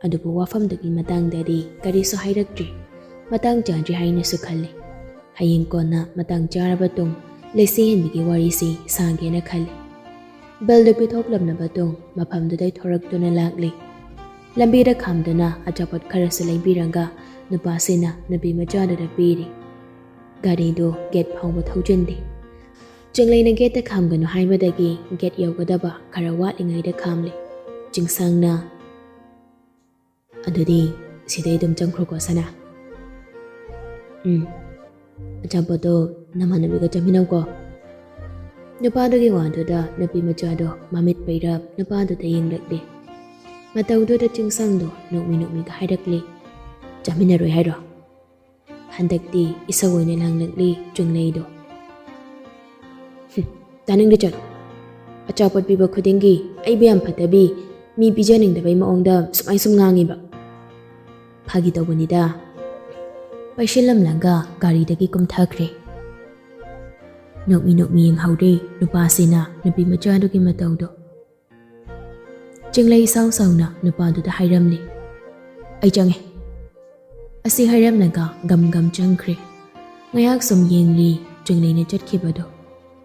ꯑꯗꯨꯕꯨ ꯋꯥꯐꯝꯗꯨꯒꯤ ꯃꯇꯥꯡꯗꯗꯤ ꯀꯔꯤꯁꯨ ꯍꯥꯏꯔꯛꯇ꯭ꯔꯤ꯫ ꯃꯇꯥꯡ ꯆꯥꯗ꯭ꯔꯤ ꯍꯥꯏꯅꯁꯨ ꯈꯜꯂꯤ꯫ ꯍꯌꯦꯡ ꯀꯣꯟꯅ ꯃꯇꯥꯡ ꯆꯥꯔꯕ ꯇꯨꯡ ꯂꯩꯁꯤꯍꯦꯟꯕꯤꯒꯤ ꯋꯥꯔꯤꯁꯤ ꯁꯥꯒꯦꯅ ꯈꯜꯂꯤ꯫ ꯕꯤꯜꯗꯨ ꯄꯤꯊꯣꯛꯂꯝꯂꯕ ꯇꯨꯡ ꯃꯐꯝꯗꯨꯗꯩ ꯊꯣꯔꯛꯇꯨꯅ ꯂꯥꯛꯂꯤ꯫ ꯂꯝꯕꯤꯗ ꯈꯥꯝꯗꯨꯅ ꯑꯆꯥꯄꯣꯠ ꯈꯔꯁꯨ ꯂꯩꯕꯤꯔꯒ ꯅꯨꯄꯥꯁꯤꯅ ꯅꯨꯄꯤ ꯃꯆꯥꯗꯨꯗ ꯄꯤꯔꯤ꯫ ꯒꯥꯔꯤꯗꯨ ꯒꯦꯠ ꯐꯥꯎꯕ ꯊꯧꯖꯤꯟꯗꯦ꯫ ꯆꯤꯡꯂꯩꯅ ꯒꯦꯠꯇ ꯈꯥꯝꯒꯅꯨ ꯍꯥꯏꯕꯗꯒꯤ ꯒꯦꯠ ꯌꯧꯒꯗꯕ ꯈꯔ ꯋꯥꯠꯂꯤꯉꯩꯗ ꯈꯥꯝꯂꯦ꯫ ꯆꯤꯡꯁꯥꯡꯅ, "ꯑꯗꯨꯗꯤ ꯁꯤꯗꯩ ꯑꯗꯨꯝ ꯆꯪꯈ꯭ꯔꯣꯀꯣ ꯁꯅꯥ꯫ ꯎꯝ, ꯑꯆꯥꯄꯣꯠꯇꯣ ꯅꯃꯥꯟꯅꯕꯤꯒ ꯆꯥꯃꯤꯟꯅꯧꯀꯣ"꯫ ꯅꯨꯄꯥꯗꯨꯒꯤ ꯋꯥꯗꯨꯗ ꯅꯨꯄꯤ ꯃꯆꯥꯗꯣ ꯃꯃꯤꯠ ꯄꯩꯔꯞ ꯅꯨꯄꯥꯗꯨꯗ ꯌꯦꯡꯂꯛꯂꯤ꯫ ꯃꯇꯧꯗꯨꯗ ꯆꯤꯡꯁꯥꯡꯗꯣ ꯅꯣꯛꯃꯤ ꯅꯣꯛꯃꯤꯒ ꯍꯥꯏꯔꯛꯂꯤ, "ꯆꯥꯃꯤꯟꯅꯔꯣꯏ ꯍꯥꯏꯔꯣ?" ꯍꯟꯗꯛꯇꯤ ꯏꯁꯧ ꯑꯣꯏꯅ ꯂꯥꯡꯂꯛꯂꯤ ꯆꯤꯡꯂꯩꯗꯣ꯫ "ꯍꯨꯝ, ꯇꯥꯅꯤꯡꯗꯦ, ꯆꯠꯂꯣ꯫ ꯑꯆꯥꯄꯣꯠ ꯄꯤꯕ ꯈꯨꯗꯤꯡꯒꯤ ꯑꯩꯕꯨ ꯌꯥꯝ ꯐꯠꯇꯕꯤ, ꯃꯤ ꯄꯤꯖꯅꯤꯡꯗꯕꯩ ꯃꯑꯣꯡꯗ ꯁꯨꯃꯥꯏ ꯁꯨꯝ ꯉꯥꯡꯉꯤꯕ"꯫ "ꯐꯥꯒꯤ ꯇꯧꯕꯅꯤꯗ"꯫ ꯄꯥꯏꯁꯤꯜꯂꯝꯂꯒ ꯒꯥꯔꯤꯗꯒꯤ ꯀꯨꯝꯊꯈ꯭ꯔꯦ꯫ ꯅꯣꯛꯃꯤ ꯅꯣꯛꯃꯤ ꯌꯦꯡꯍꯧꯔꯦ ꯅꯨꯄꯥꯁꯤꯅ ꯅꯨꯄꯤ ꯃꯆꯥꯗꯨꯒꯤ ꯃꯇꯧꯗꯣ꯫ ꯆꯤꯡꯂꯩ ꯏꯁꯥꯎ ꯁꯥꯎꯅ ꯅꯨꯄꯥꯗꯨꯗ ꯍꯥꯏꯔꯝꯂꯦ, "ꯑꯩ ꯆꯪꯉꯦ"꯫ ꯑꯁꯤ ꯍꯥꯏꯔꯝꯂꯒ ꯒꯝ ꯒꯝ ꯆꯪꯈ꯭ꯔꯦ꯫ ꯉꯥꯏꯍꯥꯛ ꯁꯨꯝ ꯌꯦꯡꯂꯤ ꯆꯤꯡꯂꯩꯅ ꯆꯠꯈꯤꯕꯗꯣ꯫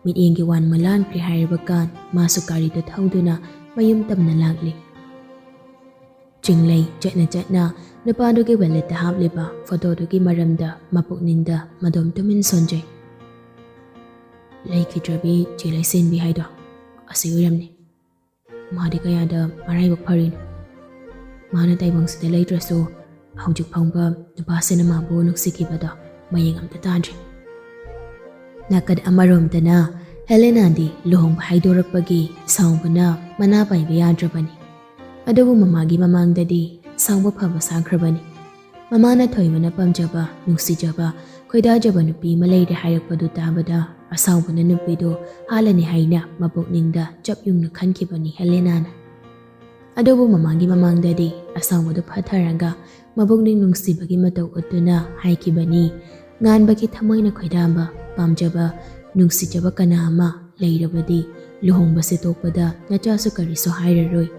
ꯃꯤꯠꯌꯦꯡꯒꯤ ꯋꯥꯟ ꯃꯂꯥꯟꯈ꯭ꯔꯦ ꯍꯥꯏꯔꯕ ꯀꯥꯟ ꯃꯥꯁꯨ ꯒꯥꯔꯤꯗꯨ ꯊꯧꯗꯨꯅ ꯃꯌꯨꯝ ꯇꯝꯅ ꯂꯥꯛꯂꯤ꯫ ꯆꯤꯡꯂꯩ ꯆꯠꯅ ꯆꯠꯅ ꯅꯨꯄꯥꯗꯨꯒꯤ ꯋꯦꯂꯦꯠꯇ ꯍꯥꯞꯂꯤꯕ ꯐꯣꯇꯣꯗꯨꯒꯤ ꯃꯔꯝꯗ ꯃꯄꯨꯛꯅꯤꯡꯗ ꯃꯗꯣꯝ ꯇꯨꯃꯤꯟ ꯁꯣꯟꯖꯩ꯫ ꯂꯩꯈꯤꯗ꯭ꯔꯕꯤ ꯆꯦ ꯂꯩꯁꯦꯟꯕꯤ ꯍꯥꯏꯗꯣ ꯑꯁꯤ ꯑꯣꯏꯔꯝꯅꯤ꯫ ꯃꯥꯗꯤ ꯀꯌꯥꯗ ꯃꯔꯥꯏꯕꯛ ꯐꯔꯤꯅꯣ꯫ ꯃꯥꯅ ꯇꯥꯏꯕꯪꯁꯤꯗ ꯂꯩꯇ꯭ꯔꯁꯨ ꯍꯧꯖꯤꯛ ꯐꯥꯎꯕ ꯅꯨꯄꯥꯁꯤꯅ ꯃꯥꯕꯨ ꯅꯨꯡꯁꯤꯈꯤꯕꯗꯣ ꯃꯌꯦꯡ ꯑꯝꯇ ꯇꯥꯗ꯭ꯔꯤ꯫ ꯅꯥꯀꯟ ꯑꯃꯔꯣꯝꯗꯅ ꯍꯦꯂꯦꯅꯥꯗꯤ ꯂꯨꯍꯣꯡꯕ ꯍꯥꯏꯗꯣꯔꯛꯄꯒꯤ ꯁꯥꯎꯕꯅ ꯃꯅꯥ ꯄꯥꯏꯕ ꯌꯥꯗ꯭ꯔꯕꯅꯤ꯫ ꯑꯗꯨꯕꯨ ꯃꯃꯥꯒꯤ ꯃꯃꯥꯡꯗꯗꯤ ꯁꯥꯎꯕ ꯐꯕ ꯁꯥꯈ꯭ꯔꯕꯅꯤ꯫ ꯃꯃꯥꯅ ꯊꯣꯏꯕꯅ ꯄꯥꯝꯖꯕ, ꯅꯨꯡꯁꯤꯖꯕ, ꯈꯣꯏꯗꯥꯖꯕ ꯅꯨꯄꯤ ꯑꯃ ꯂꯩꯔꯦ ꯍꯥꯏꯔꯛꯄꯗꯨ ꯇꯥꯕꯗ ꯑꯁꯥꯎꯕꯅ ꯅꯨꯄꯤꯗꯨ ꯍꯥꯠꯂꯅꯤ ꯍꯥꯏꯅ ꯃꯄꯨꯛꯅꯤꯡꯗ ꯆꯞ ꯌꯨꯡꯅ ꯈꯟꯈꯤꯕꯅꯤ ꯍꯦꯂꯦꯅꯥꯅ꯫ ꯑꯗꯨꯕꯨ ꯃꯃꯥꯒꯤ ꯃꯃꯥꯡꯗꯗꯤ ꯑꯁꯥꯎꯕꯗꯨ ꯐꯥꯊꯔꯒ ꯃꯄꯨꯛꯅꯤꯡ ꯅꯨꯡꯁꯤꯕꯒꯤ ꯃꯇꯧ ꯎꯠꯇꯨꯅ ꯍꯥꯏꯈꯤꯕꯅꯤ, "ꯉꯥꯟꯕꯒꯤ ꯊꯃꯣꯏꯅ ꯈꯣꯏꯗꯥꯕ, ꯄꯥꯝꯖꯕ, ꯅꯨꯡꯁꯤꯖꯕ ꯀꯅꯥ ꯑꯃ ꯂꯩꯔꯕꯗꯤ ꯂꯨꯍꯣꯡꯕꯁꯦ ꯇꯣꯛꯄꯗ ꯅꯆꯥꯁꯨ ꯀꯔꯤꯁꯨ ꯍꯥꯏꯔꯔꯣꯏ꯫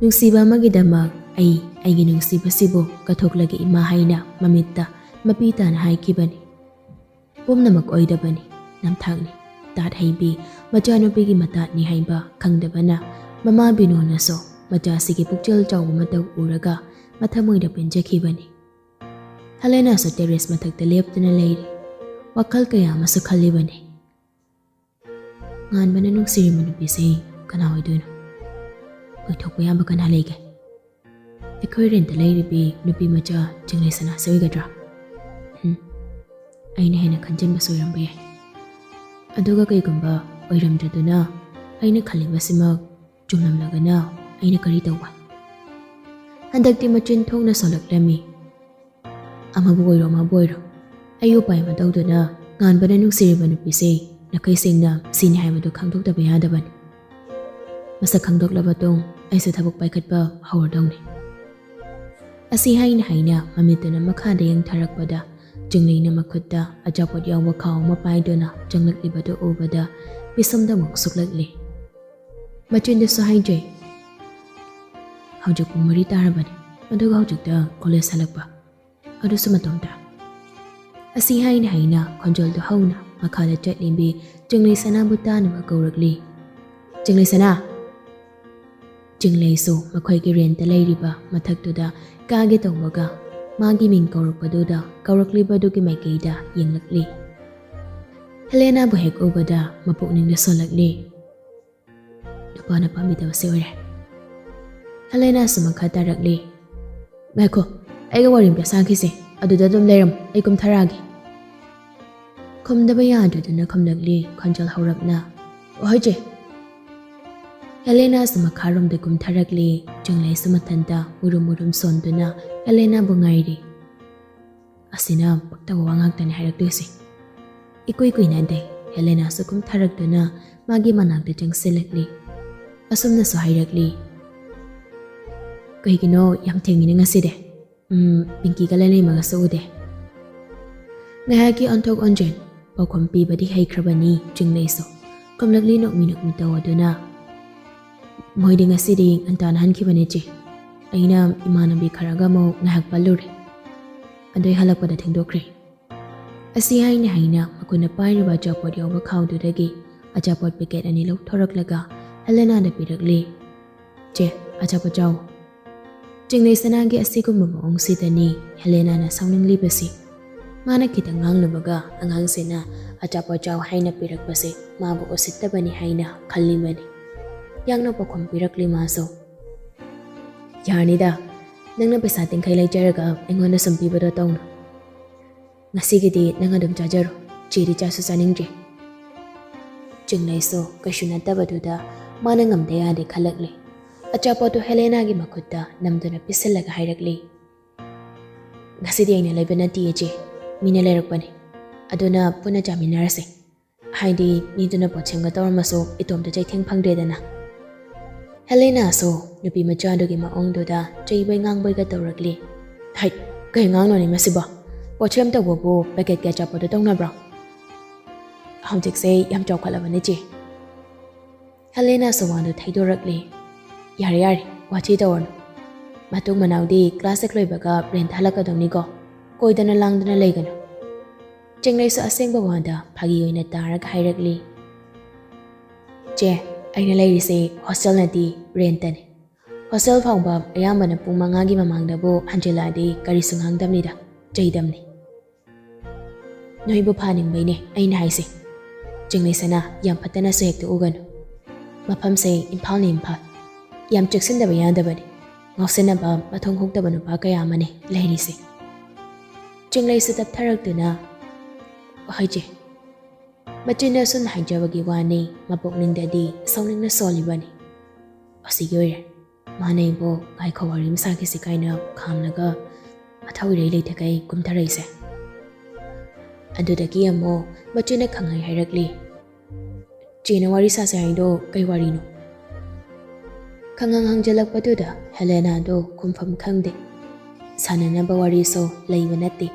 ꯅꯨꯡꯁꯤꯕ ꯑꯃꯒꯤꯗꯃꯛ ꯑꯩ ꯑꯩꯒꯤ ꯅꯨꯡꯁꯤꯕꯁꯤꯕꯨ ꯀꯠꯊꯣꯛꯂꯒꯦ ꯏꯃꯥ" ꯍꯥꯏꯅ ꯃꯃꯤꯠꯇ ꯃꯄꯤ ꯇꯥꯅ ꯍꯥꯏꯈꯤꯕꯅꯤ꯫ ꯄꯨꯝꯅꯃꯛ ꯑꯣꯏꯗꯕꯅꯤ, ꯅꯝꯊꯥꯛꯅꯤ, ꯇꯥꯠ ꯍꯩꯕꯤ, ꯃꯆꯥꯅꯨꯄꯤꯒꯤ ꯃꯇꯥꯠꯅꯤ ꯍꯥꯏꯕ ꯈꯪꯗꯕꯅ ꯃꯃꯥ ꯕꯤꯅꯣꯅꯁꯨ ꯃꯆꯥꯁꯤꯒꯤ ꯄꯨꯛꯆꯦꯜ ꯆꯥꯎꯕ ꯃꯇꯧ ꯎꯔꯒ ꯃꯊꯃꯣꯏꯗ ꯄꯦꯟꯖꯈꯤꯕꯅꯤ꯫ ꯍꯦꯂꯦꯅꯥꯁꯨ ꯇꯦꯔꯦꯁ ꯃꯊꯛꯇ ꯂꯦꯞꯇꯨꯅ ꯂꯩꯔꯤ꯫ ꯋꯥꯈꯜ ꯀꯌꯥ ꯑꯃꯁꯨ ꯈꯜꯂꯤꯕꯅꯤ꯫ ꯉꯥꯟꯕꯅ ꯅꯨꯡꯁꯤꯔꯤꯕ ꯅꯨꯄꯤꯁꯤ ꯀꯅꯥ ꯑꯣꯏꯗꯣꯏꯅꯣ? ꯑꯣꯏꯊꯣꯛꯄ ꯌꯥꯕ ꯀꯅꯥ ꯂꯩꯒꯦ? ꯑꯩꯈꯣꯏ ꯔꯦꯟꯇ ꯂꯩꯔꯤꯕꯤ ꯅꯨꯄꯤ ꯃꯆꯥ ꯆꯤꯡꯂꯩ ꯁꯅꯥꯁꯤ ꯑꯣꯏꯒꯗ꯭ꯔꯥ? ꯎꯝ, ꯑꯩꯅ ꯍꯦꯟꯅ ꯈꯟꯖꯤꯟꯕꯁꯨ ꯑꯣꯏꯔꯝꯕ ꯌꯥꯏ꯫ ꯑꯗꯨꯒ ꯀꯩꯒꯨꯝꯕ ꯑꯣꯏꯔꯝꯗ꯭ꯔꯗꯨꯅ ꯑꯩꯅ ꯈꯜꯂꯤꯕꯁꯤꯃꯛ ꯆꯨꯝꯂꯝꯂꯒꯅ ꯑꯩꯅ ꯀꯔꯤ ꯇꯧꯕ? ꯍꯟꯗꯛꯇꯤ ꯃꯆꯤꯟ ꯊꯣꯛꯅ ꯁꯣꯜꯂꯛꯂꯝꯃꯤ꯫ "ꯑꯃꯕꯨ ꯑꯣꯏꯔꯣ, ꯑꯃꯕꯨ ꯑꯣꯏꯔꯣ, ꯑꯩ ꯎꯄꯥꯏ ꯑꯃ ꯇꯧꯗꯨꯅ ꯉꯥꯟꯕꯅ ꯅꯨꯡꯁꯤꯔꯤꯕ ꯅꯨꯄꯤꯁꯦ ꯅꯥꯈꯩ ꯁꯦꯡꯅ ꯁꯤꯅꯤ ꯍꯥꯏꯕꯗꯨ ꯈꯪꯗꯣꯛꯇꯕ ꯌꯥꯗꯕꯅꯤ꯫ ꯃꯁꯛ ꯈꯪꯗꯣꯛꯂꯕ ꯇꯨꯡ ꯑꯩꯁꯨ ꯊꯕꯛ ꯄꯥꯏꯈꯠꯄ ꯍꯧꯔꯗꯧꯅꯤ"꯫ ꯑꯁꯤ ꯍꯥꯏꯅ ꯍꯥꯏꯅ ꯃꯃꯤꯠꯇꯨꯅ ꯃꯈꯥꯗ ꯌꯦꯡꯊꯔꯛꯄꯗ, ꯆꯤꯡꯂꯩꯅ ꯃꯈꯨꯠꯇ ꯑꯆꯥꯄꯣꯠ ꯌꯥꯎꯕ ꯈꯥꯎ ꯑꯃ ꯄꯥꯏꯗꯨꯅ ꯆꯪꯂꯛꯂꯤꯕꯗꯨ ꯎꯕꯗ ꯄꯤꯁꯨꯝꯗ ꯑꯃꯨꯛ ꯁꯨꯛꯂꯛꯂꯤ꯫ ꯃꯆꯤꯟꯗꯁꯨ ꯍꯥꯏꯖꯩ, "ꯍꯧꯖꯤꯛ ꯄꯨꯡ ꯃꯔꯤ ꯇꯥꯔꯕꯅꯤ, ꯑꯗꯨꯒ ꯍꯧꯖꯤꯛꯇ ꯀꯣꯂꯦꯖ ꯍꯜꯂꯛꯄ, ꯑꯗꯨꯁꯨ ꯃꯇꯣꯝꯇ?" ꯑꯁꯤ ꯍꯥꯏꯅ ꯍꯥꯏꯅ ꯈꯣꯟꯖꯦꯜꯗꯨ ꯍꯧꯅ ꯃꯈꯥꯗ ꯆꯠꯂꯤꯕꯤ ꯆꯤꯡꯂꯩ ꯁꯅꯥꯕꯨ ꯇꯥꯅꯕ ꯀꯧꯔꯛꯂꯤ꯫ "ꯆꯤꯡꯂꯩ ꯁꯅꯥ!" ꯆꯤꯡꯂꯩꯁꯨ ꯃꯈꯣꯏꯒꯤ ꯔꯦꯟꯇ ꯂꯩꯔꯤꯕ ꯃꯊꯛꯇꯨꯗ ꯀꯥꯒꯦ ꯇꯧꯕꯒ, ꯃꯥꯒꯤ ꯃꯤꯡ ꯀꯧꯔꯛꯄꯗꯨꯗ ꯀꯧꯔꯛꯂꯤꯕꯗꯨꯒꯤ ꯃꯥꯏꯀꯩꯗ ꯌꯦꯡꯂꯛꯂꯤ꯫ ꯍꯦꯂꯦꯅꯥꯕꯨ ꯍꯦꯛ ꯎꯕꯗ ꯃꯄꯨꯛꯅꯤꯡꯗ ꯁꯣꯜꯂꯛꯂꯤ꯫ ꯅꯨꯄꯥꯅ ꯄꯥꯝꯕꯤꯗꯕꯁꯦ ꯑꯣꯏꯔꯦ꯫ ꯍꯦꯂꯦꯅꯥꯁꯨ ꯃꯈꯥ ꯇꯥꯔꯛꯂꯤ꯫ "ꯉꯥꯏꯈꯣ, ꯑꯩꯒ ꯋꯥꯔꯤ ꯑꯝꯇ ꯁꯥꯈꯤꯁꯦ, ꯑꯗꯨꯗ ꯑꯗꯨꯝ ꯂꯩꯔꯝꯃꯣ, ꯑꯩ ꯀꯨꯝꯊꯔꯛꯑꯒꯦ꯫" ꯈꯨꯝꯗꯕ ꯌꯥꯗ꯭ꯔꯗꯨꯅ ꯈꯨꯝꯂꯛꯂꯤ ꯈꯣꯟꯖꯦꯜ ꯍꯧꯔꯞꯅ, "ꯍꯣꯏ ꯆꯦ꯫" ꯍꯦꯂꯦꯅꯥꯁꯨ ꯃꯈꯥꯔꯣꯝꯗ ꯀꯨꯝꯊꯔꯛꯂꯤ꯫ ꯆꯤꯡꯂꯩꯁꯨ ꯃꯊꯟꯇ ꯃꯨꯔꯨꯝ ꯃꯨꯔꯨꯝ ꯁꯣꯟꯗꯨꯅ ꯍꯦꯂꯦꯅꯥꯕꯨ ꯉꯥꯏꯔꯤ꯫ ꯑꯁꯤꯅ ꯄꯛꯇꯕ ꯋꯥ ꯉꯥꯛꯇꯅꯤ ꯍꯥꯏꯔꯛꯇꯣꯏꯁꯦ꯫ ꯏꯀꯨꯏ ꯀꯨꯏꯅꯗꯦ, ꯍꯦꯂꯦꯅꯥꯁꯨ ꯀꯨꯝꯊꯔꯛꯇꯨꯅ ꯃꯥꯒꯤ ꯃꯅꯥꯛꯇ ꯆꯪꯁꯤꯜꯂꯛꯂꯤ꯫ ꯑꯁꯨꯝꯅꯁꯨ ꯍꯥꯏꯔꯛꯂꯤ, "ꯀꯩꯒꯤꯅꯣ ꯌꯥꯝ ꯊꯦꯡꯉꯤꯅꯦ ꯉꯁꯤꯗꯤ? ꯎꯝ, ꯄꯤꯡꯀꯤꯒ ꯂꯩꯂꯩꯃꯒꯁꯨ ꯎꯗꯦ꯫" ꯉꯥꯏꯍꯥꯛꯀꯤ ꯑꯣꯟꯊꯣꯛ ꯑꯣꯟꯁꯤꯟ, ꯄꯥꯎꯈꯨꯝ ꯄꯤꯕꯗꯤ ꯍꯩꯈ꯭ꯔꯕꯅꯤ ꯆꯤꯡꯂꯩꯁꯨ꯫ ꯈꯨꯝꯂꯛꯂꯤ ꯅꯣꯛꯃꯤ ꯅꯣꯛꯃꯤ ꯇꯧꯗꯨꯅ, "ꯃꯣꯏꯗꯤ ꯉꯁꯤꯗꯤ ꯉꯟꯇꯥꯅ ꯍꯟꯈꯤꯕꯅꯦ ꯆꯦ꯫ ꯑꯩꯅ ꯏꯃꯥꯟꯅꯕꯤ ꯈꯔꯒ ꯑꯃꯨꯛ ꯉꯥꯏꯍꯥꯛ ꯄꯜꯂꯨꯔꯦ꯫ ꯑꯗꯨꯏ ꯍꯜꯂꯛꯄꯗ ꯊꯦꯡꯗꯣꯛꯈ꯭ꯔꯦ꯫" ꯑꯁꯤ ꯍꯥꯏꯅ ꯍꯥꯏꯅ ꯃꯈꯣꯏꯅ ꯄꯥꯏꯔꯤꯕ ꯑꯆꯥꯄꯣꯠ ꯌꯥꯎꯕ ꯈꯥꯎꯗꯨꯗꯒꯤ ꯑꯆꯥꯄꯣꯠ ꯄꯦꯀꯦꯠ ꯑꯅꯤ ꯂꯧꯊꯣꯔꯛꯂꯒ ꯍꯦꯂꯦꯅꯥꯗ ꯄꯤꯔꯛꯂꯤ꯫ "ꯆꯦ, ꯑꯆꯥꯄꯣꯠ ꯆꯥꯎ꯫" ꯆꯤꯡꯂꯩ ꯁꯅꯥꯒꯤ ꯑꯁꯤꯒꯨꯝꯕ ꯃꯑꯣꯡꯁꯤꯗꯅꯤ ꯍꯦꯂꯦꯅꯥꯅ ꯁꯥꯎꯅꯤꯡꯂꯤꯕꯁꯤ꯫ ꯃꯥꯅ ꯈꯤꯇꯪ ꯉꯥꯡꯂꯨꯕꯒ ꯑꯉꯥꯡꯁꯤꯅ ꯑꯆꯥꯄꯣꯠ ꯆꯥꯎ ꯍꯥꯏꯅ ꯄꯤꯔꯛꯄꯁꯦ ꯃꯥꯕꯨ ꯎꯁꯤꯠꯇꯕꯅꯤ ꯍꯥꯏꯅ ꯈꯜꯂꯤꯕꯅꯤ꯫ ꯌꯥꯡꯅ ꯄꯥꯎꯈꯨꯝ ꯄꯤꯔꯛꯂꯤ ꯃꯥꯁꯨ꯫ "ꯌꯥꯔꯅꯤꯗ, ꯅꯪꯅ ꯄꯩꯁꯥ ꯇꯤꯡꯈꯩ ꯂꯩꯖꯔꯒ ꯑꯩꯉꯣꯟꯗ ꯁꯨꯝ ꯄꯤꯕꯗꯣ ꯇꯧꯅꯨ꯫ ꯉꯁꯤꯒꯤꯗꯤ ꯅꯪ ꯑꯗꯨꯝ ꯆꯥꯖꯔꯣ, ꯆꯦꯗꯤ ꯆꯥꯁꯨ ꯆꯥꯅꯤꯡꯗ꯭ꯔꯤ꯫" ꯆꯤꯡꯂꯩꯁꯨ ꯀꯩꯁꯨ ꯅꯠꯇꯕꯗꯨꯗ ꯃꯥꯅ ꯉꯝꯗ ꯌꯥꯗꯦ ꯈꯜꯂꯛꯂꯦ꯫ ꯑꯆꯥꯄꯣꯠꯇꯨ ꯍꯦꯂꯦꯅꯥꯒꯤ ꯃꯈꯨꯠꯇ ꯅꯝꯗꯨꯅ ꯄꯤꯁꯤꯜꯂꯒ ꯍꯥꯏꯔꯛꯂꯤ, "ꯉꯁꯤꯗꯤ ꯑꯩꯅ ꯂꯩꯕ ꯅꯠꯇꯤꯌꯦ ꯆꯦ, ꯃꯤꯅ ꯂꯩꯔꯛꯄꯅꯤ꯫ ꯑꯗꯨꯅ ꯄꯨꯟꯅ ꯆꯥꯃꯤꯟꯅꯔꯁꯦ꯫ ꯍꯥꯏꯗꯤ ꯃꯤꯗꯨꯅ ꯄꯣꯠ ꯁꯦꯝꯒ ꯇꯧꯔꯝꯃꯁꯨ ꯏꯇꯣꯝꯇ ꯆꯩꯊꯦꯡ ꯐꯪꯗ꯭ꯔꯦꯗꯅ꯫" ꯍꯦꯂꯦꯅꯥꯁꯨ ꯅꯨꯄꯤ ꯃꯆꯥꯗꯨꯒꯤ ꯃꯑꯣꯡꯗꯨꯗ ꯆꯩꯕꯣꯏ ꯉꯥꯡꯕꯣꯏꯒ ꯇꯧꯔꯛꯂꯤ꯫ "ꯍꯩ, ꯀꯩ ꯉꯥꯡꯅꯣꯅꯦ ꯃꯁꯤꯕꯣ? ꯄꯣꯠꯁꯦꯝ ꯇꯧꯕꯕꯨ ꯄꯦꯀꯦꯠꯀꯤ ꯑꯆꯥꯄꯣꯠꯇꯣ ꯇꯧꯅꯕ꯭ꯔꯣ?" "ꯍꯧꯖꯤꯛꯁꯦ ꯌꯥꯝ ꯆꯥꯎꯈꯠꯂꯕꯅꯦ ꯆꯦ꯫" ꯍꯦꯂꯦꯅꯥꯁꯨ ꯋꯥꯗꯨ ꯊꯩꯗꯣꯔꯛꯂꯤ꯫ "ꯌꯥꯔꯦ ꯌꯥꯔꯦ, ꯋꯥꯊꯤ ꯇꯧꯔꯅꯨ꯫ ꯃꯇꯨꯡ ꯃꯅꯥꯎꯗꯤ ꯀ꯭ꯂꯥꯁ ꯁꯤꯛꯁ ꯂꯣꯏꯕꯒ ꯔꯦꯟꯠ ꯍꯜꯂꯛꯀꯗꯧꯅꯤꯀꯣ꯫ ꯀꯣꯏꯗꯅ ꯂꯥꯡꯗꯅ ꯂꯩꯒꯅꯨ꯫" ꯆꯤꯡꯂꯩꯁꯨ ꯑꯁꯦꯡꯕ ꯋꯥꯗ ꯐꯥꯒꯤ ꯑꯣꯏꯅ ꯇꯥꯔꯒ ꯍꯥꯏꯔꯛꯂꯤ꯫ "ꯆꯦ, ꯑꯩꯅ ꯂꯩꯔꯤꯁꯦ ꯍꯣꯁꯇꯦꯜ ꯅꯠꯇꯦ, ꯔꯦꯟꯠꯇꯅꯤ꯫ ꯍꯣꯁꯇꯦꯜ ꯐꯥꯎꯕ ꯑꯌꯥꯝꯕꯅ ꯄꯨꯡ ꯃꯉꯥꯒꯤ ꯃꯃꯥꯡꯗꯕꯨ ꯍꯟꯖꯤꯜꯂꯛꯑꯗꯤ ꯀꯔꯤꯁꯨ ꯉꯥꯡꯗꯝꯅꯤꯗ, ꯆꯩꯗꯝꯅꯤ꯫" "ꯅꯣꯏꯕꯨ ꯐꯥꯅꯤꯡꯕꯩꯅꯦ ꯑꯩꯅ ꯍꯥꯏꯁꯦ꯫ ꯆꯤꯡꯂꯩꯁꯅꯥ, ꯌꯥꯝ ꯐꯠꯇꯅꯁꯨ ꯍꯦꯛꯇ ꯎꯒꯅꯨ꯫ ꯃꯐꯝꯁꯦ ꯏꯝꯐꯥꯜꯅꯤ, ꯏꯝꯐꯥꯜ꯫ ꯌꯥꯝ ꯆꯦꯛꯁꯤꯟꯗꯕ ꯌꯥꯗꯕꯅꯤ꯫ ꯉꯥꯎꯁꯟꯅꯕ, ꯃꯊꯣꯡ ꯍꯨꯛꯇꯕ ꯅꯨꯄꯥ ꯀꯌꯥ ꯑꯃꯅꯦ ꯂꯩꯔꯤꯁꯦ꯫" ꯆꯤꯡꯂꯩꯁꯨ ꯇꯞꯊꯔꯛꯇꯨꯅ, "ꯍꯣꯏ ꯆꯦ꯫" ꯃꯆꯤꯟꯅ ꯁꯨꯝ ꯍꯥꯏꯖꯕꯒꯤ ꯋꯥꯅꯤ, ꯃꯄꯨꯛꯅꯤꯡꯗꯗꯤ ꯁꯥꯎꯅꯤꯡꯅ ꯁꯣꯜꯂꯤꯕꯅꯤ꯫ ꯑꯁꯤꯒꯤ ꯑꯣꯏꯔꯦ꯫ ꯃꯥꯅ ꯑꯩꯕꯨ "ꯉꯥꯏꯈꯣ, ꯋꯥꯔꯤ ꯑꯃ ꯁꯥꯈꯤꯁꯤ" ꯀꯥꯏꯅ ꯈꯥꯝꯂꯒ ꯃꯊꯧ ꯏꯔꯩ ꯂꯩꯇꯈꯩ ꯀꯨꯝꯊꯔꯛꯏꯁꯦ꯫ ꯑꯗꯨꯗꯒꯤ ꯑꯃꯨꯛ ꯃꯆꯤꯟꯅ ꯈꯪꯍꯥꯏ ꯍꯥꯏꯔꯛꯂꯤ꯫ "ꯆꯦꯅ ꯋꯥꯔꯤ ꯁꯥꯁꯦ ꯍꯥꯏꯗꯣ ꯀꯩ ꯋꯥꯔꯤꯅꯣ?" ꯈꯪꯍꯪ ꯍꯪꯖꯜꯂꯛꯄꯗꯨꯗ ꯍꯦꯂꯦꯅꯥꯗꯣ ꯈꯨꯝꯐꯝ ꯈꯪꯗꯦ꯫ ꯁꯥꯟꯅꯅꯕ ꯋꯥꯔꯤꯁꯨ ꯂꯩꯕ ꯅꯠꯇꯦ꯫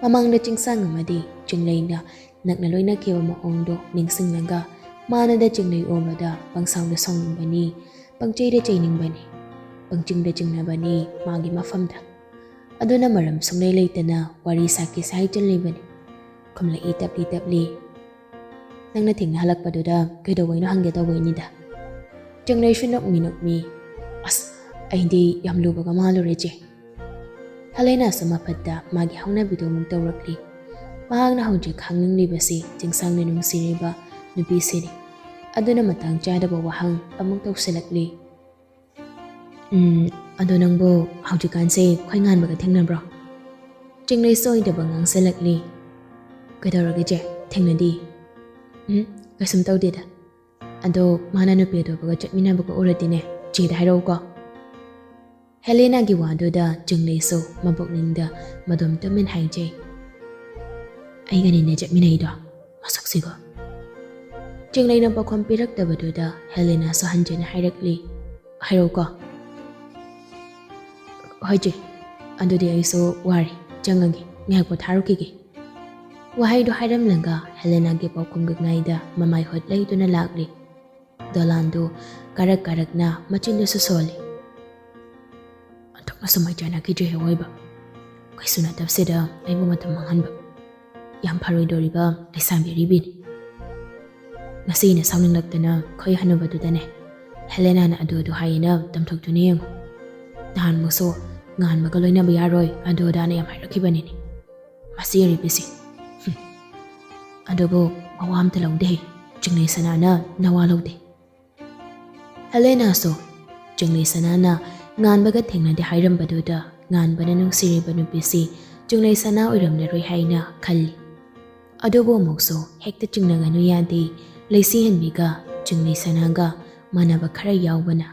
ꯃꯃꯥꯡꯗ ꯆꯤꯡꯁꯥꯡ ꯑꯃꯗꯤ ꯆꯤꯡꯂꯩꯅ ꯅꯛꯅ ꯂꯣꯏꯅꯈꯤꯕ ꯃꯑꯣꯡꯗꯣ ꯅꯤꯡꯁꯤꯡꯂꯒ ꯃꯥꯅꯗ ꯆꯤꯡꯂꯩ ꯎꯕꯗ ꯄꯪꯁꯥꯎꯗ ꯁꯥꯎꯅꯤꯡꯕꯅꯤ, ꯄꯪꯆꯩꯗ ꯆꯩꯅꯤꯡꯕꯅꯤ, ꯄꯪꯆꯤꯡꯗ ꯆꯤꯡꯅꯕꯅꯤ ꯃꯥꯒꯤ ꯃꯐꯝꯗ꯫ ꯑꯗꯨꯅ ꯃꯔꯝ ꯁꯨꯡꯂꯩ ꯂꯩꯇꯅ ꯋꯥꯔꯤ ꯁꯥꯈꯤꯁꯦ ꯍꯥꯏꯖꯤꯜꯂꯤꯕꯅꯤ꯫ ꯈꯨꯝꯂꯛꯏ ꯇꯞꯂꯤ ꯇꯞꯂꯤ꯫ "ꯅꯪꯅ ꯊꯦꯡꯅ ꯍꯜꯂꯛꯄꯗꯨꯗ ꯀꯩꯗꯧꯕꯩꯅꯣ ꯍꯪꯒꯦ ꯇꯧꯕꯩꯅꯤꯗ꯫" ꯆꯤꯡꯂꯩꯁꯨ ꯅꯣꯛꯃꯤ ꯅꯣꯛꯃꯤ, "ꯑꯁ, ꯑꯩꯗꯤ ꯌꯥꯝ ꯂꯨꯕꯒ ꯃꯥꯜꯂꯨꯔꯦ ꯆꯦ꯫" ꯍꯦꯂꯦꯅꯥꯁꯨ ꯃꯐꯠꯇ ꯃꯥꯒꯤ ꯍꯧꯅꯕꯤꯗꯨ ꯑꯃꯨꯛ ꯇꯧꯔꯛꯂꯤ꯫ ꯃꯍꯥꯛꯅ ꯍꯧꯖꯤꯛ ꯈꯪꯅꯤꯡꯂꯤꯕꯁꯤ ꯆꯤꯡꯁꯥꯡꯅ ꯅꯨꯡꯁꯤꯔꯤꯕ ꯅꯨꯄꯤꯁꯤꯅꯤ꯫ ꯑꯗꯨꯅ ꯃꯇꯥꯡ ꯆꯥꯗꯕ ꯋꯥꯍꯪ ꯑꯃꯨꯛ ꯇꯧꯁꯤꯜꯂꯛꯂꯤ꯫ "ꯎꯝ, ꯑꯗꯣ ꯅꯪꯕꯨ ꯍꯧꯖꯤꯛꯀꯥꯟꯁꯦ ꯈꯣꯏ ꯉꯥꯟꯕꯒ ꯊꯦꯡꯅꯕ꯭ꯔꯣ?" ꯆꯤꯡꯂꯩ ꯁꯣꯏꯗꯕ ꯉꯥꯡꯁꯤꯜꯂꯛꯂꯤ꯫ "ꯀꯩꯗꯧꯔꯒꯦ ꯆꯦ? ꯊꯦꯡꯅꯗꯤ?" "ꯎꯝ, ꯀꯩꯁꯨꯝ ꯇꯧꯗꯦꯗ꯫ ꯑꯗꯣ ꯃꯥꯅ ꯅꯨꯄꯤ ꯑꯇꯣꯞꯄꯒ ꯆꯠꯃꯤꯟꯅꯕꯒ ꯎꯔꯗꯤꯅꯦ, ꯆꯦꯗ ꯍꯥꯏꯔꯛꯎꯀꯣ꯫" ꯍꯦꯂꯦꯅꯥꯒꯤ ꯋꯥꯗꯨꯗ ꯆꯤꯡꯂꯩꯁꯨ ꯃꯕꯨꯛꯅꯤꯡꯗ ꯃꯗꯨꯝ ꯇꯨꯃꯤꯟ ꯍꯥꯏꯖꯩ꯫ "ꯑꯩꯒꯅꯤꯅꯦ ꯆꯠꯃꯤꯟꯅꯩꯗꯣ, ꯃꯁꯛꯁꯤꯒ꯫" ꯆꯤꯡꯂꯩꯅ ꯄꯥꯎꯈꯨꯝ ꯄꯤꯔꯛꯇꯕꯗꯨꯗ ꯍꯦꯂꯦꯅꯥꯁꯨ ꯍꯟꯖꯤꯟꯅ ꯍꯥꯏꯔꯛꯂꯤ꯫ ꯍꯥꯏꯔꯛꯎꯀꯣ꯫ "ꯍꯣꯏ ꯆꯦ, ꯑꯗꯨꯗꯤ ꯑꯩꯁꯨ ꯋꯥꯔꯦ, ꯆꯪꯉꯒꯦ, ꯉꯥꯏꯍꯥꯛ ꯄꯣꯊꯥꯔꯨꯈꯤꯒꯦ"꯫ ꯋꯥꯍꯩꯗꯨ ꯍꯥꯏꯔꯝꯂꯒ ꯍꯦꯂꯦꯅꯥꯒꯤ ꯄꯥꯎꯈꯨꯝꯒꯤ ꯉꯥꯏꯗ ꯃꯃꯥꯏ ꯍꯣꯠ ꯂꯩꯗꯨꯅ ꯂꯥꯛꯂꯤ꯫ ꯗꯣꯂꯥꯟꯗꯨ ꯀꯥꯔꯛ ꯀꯥꯔꯛꯅ ꯃꯆꯤꯟꯗꯁꯨ ꯁꯣꯜꯂꯤ꯫ "ꯑꯣꯟꯊꯣꯛꯅ ꯁꯨꯃꯥꯏ ꯆꯥꯟꯅꯈꯤꯗ꯭ꯔꯦ ꯑꯋꯣꯏꯕ꯫ ꯀꯩꯁꯨ ꯅꯠꯇꯕꯁꯤꯗ ꯑꯩꯕꯨ ꯃꯇꯝ ꯃꯥꯡꯍꯟꯕ꯫ ꯌꯥꯝ ꯐꯔꯣꯏꯗꯣꯔꯤꯕ ꯂꯩꯁꯥꯕꯤ ꯑꯔꯤꯕꯤꯅꯤ"꯫ ꯉꯁꯤꯅ ꯁꯥꯎꯅꯤꯡꯂꯛꯇꯅ ꯈꯣꯏ ꯍꯅꯨꯕꯗꯨꯗꯅꯦ ꯍꯦꯂꯦꯅꯥꯅ ꯑꯗꯨ ꯑꯗꯨ ꯍꯥꯏꯌꯦꯅ ꯇꯝꯊꯣꯛꯇꯨꯅ ꯌꯦꯡꯉꯨ꯫ ꯅꯍꯥꯟꯃꯨꯛꯁꯨ ꯉꯥꯟꯕꯒ ꯂꯣꯏꯅꯕ ꯌꯥꯔꯣꯏ ꯑꯗꯨ ꯑꯗꯥꯅ ꯌꯥꯝ ꯍꯥꯏꯔꯛꯈꯤꯕꯅꯤꯅꯦ꯫ ꯃꯁꯤ ꯑꯔꯤꯕꯤꯁꯤ꯫ ꯍꯨꯝ꯫ ꯑꯗꯨꯕꯨ ꯃꯋꯥ ꯑꯝꯇ ꯂꯧꯗꯦ꯫ ꯆꯤꯡꯂꯩ ꯁꯅꯥꯅ ꯅꯋꯥ ꯂꯧꯗꯦ꯫ ꯍꯦꯂꯦꯅꯥꯁꯨ ꯆꯤꯡꯂꯩ ꯁꯅꯥꯅ ꯉꯥꯟꯕꯒ ꯊꯦꯡꯅꯗꯦ ꯍꯥꯏꯔꯝꯕꯗꯨꯗ ꯉꯥꯟꯕꯅ ꯅꯨꯡꯁꯤꯔꯤꯕ ꯅꯨꯄꯤꯁꯤ ꯆꯤꯡꯂꯩ ꯁꯅꯥ ꯑꯣꯏꯔꯝꯂꯔꯣꯏ ꯍꯥꯏꯅ ꯈꯜꯂꯤ꯫ ꯑꯗꯨꯕꯨ ꯑꯃꯨꯛꯁꯨ ꯍꯦꯛꯇ ꯆꯤꯡꯅꯒꯅꯨ ꯌꯥꯗꯦ꯫ ꯂꯩꯁꯤ ꯍꯦꯟꯕꯤꯒ ꯆꯤꯡꯂꯩ ꯁꯅꯥꯒ ꯃꯥꯟꯅꯕ ꯈꯔ ꯌꯥꯎꯕꯅ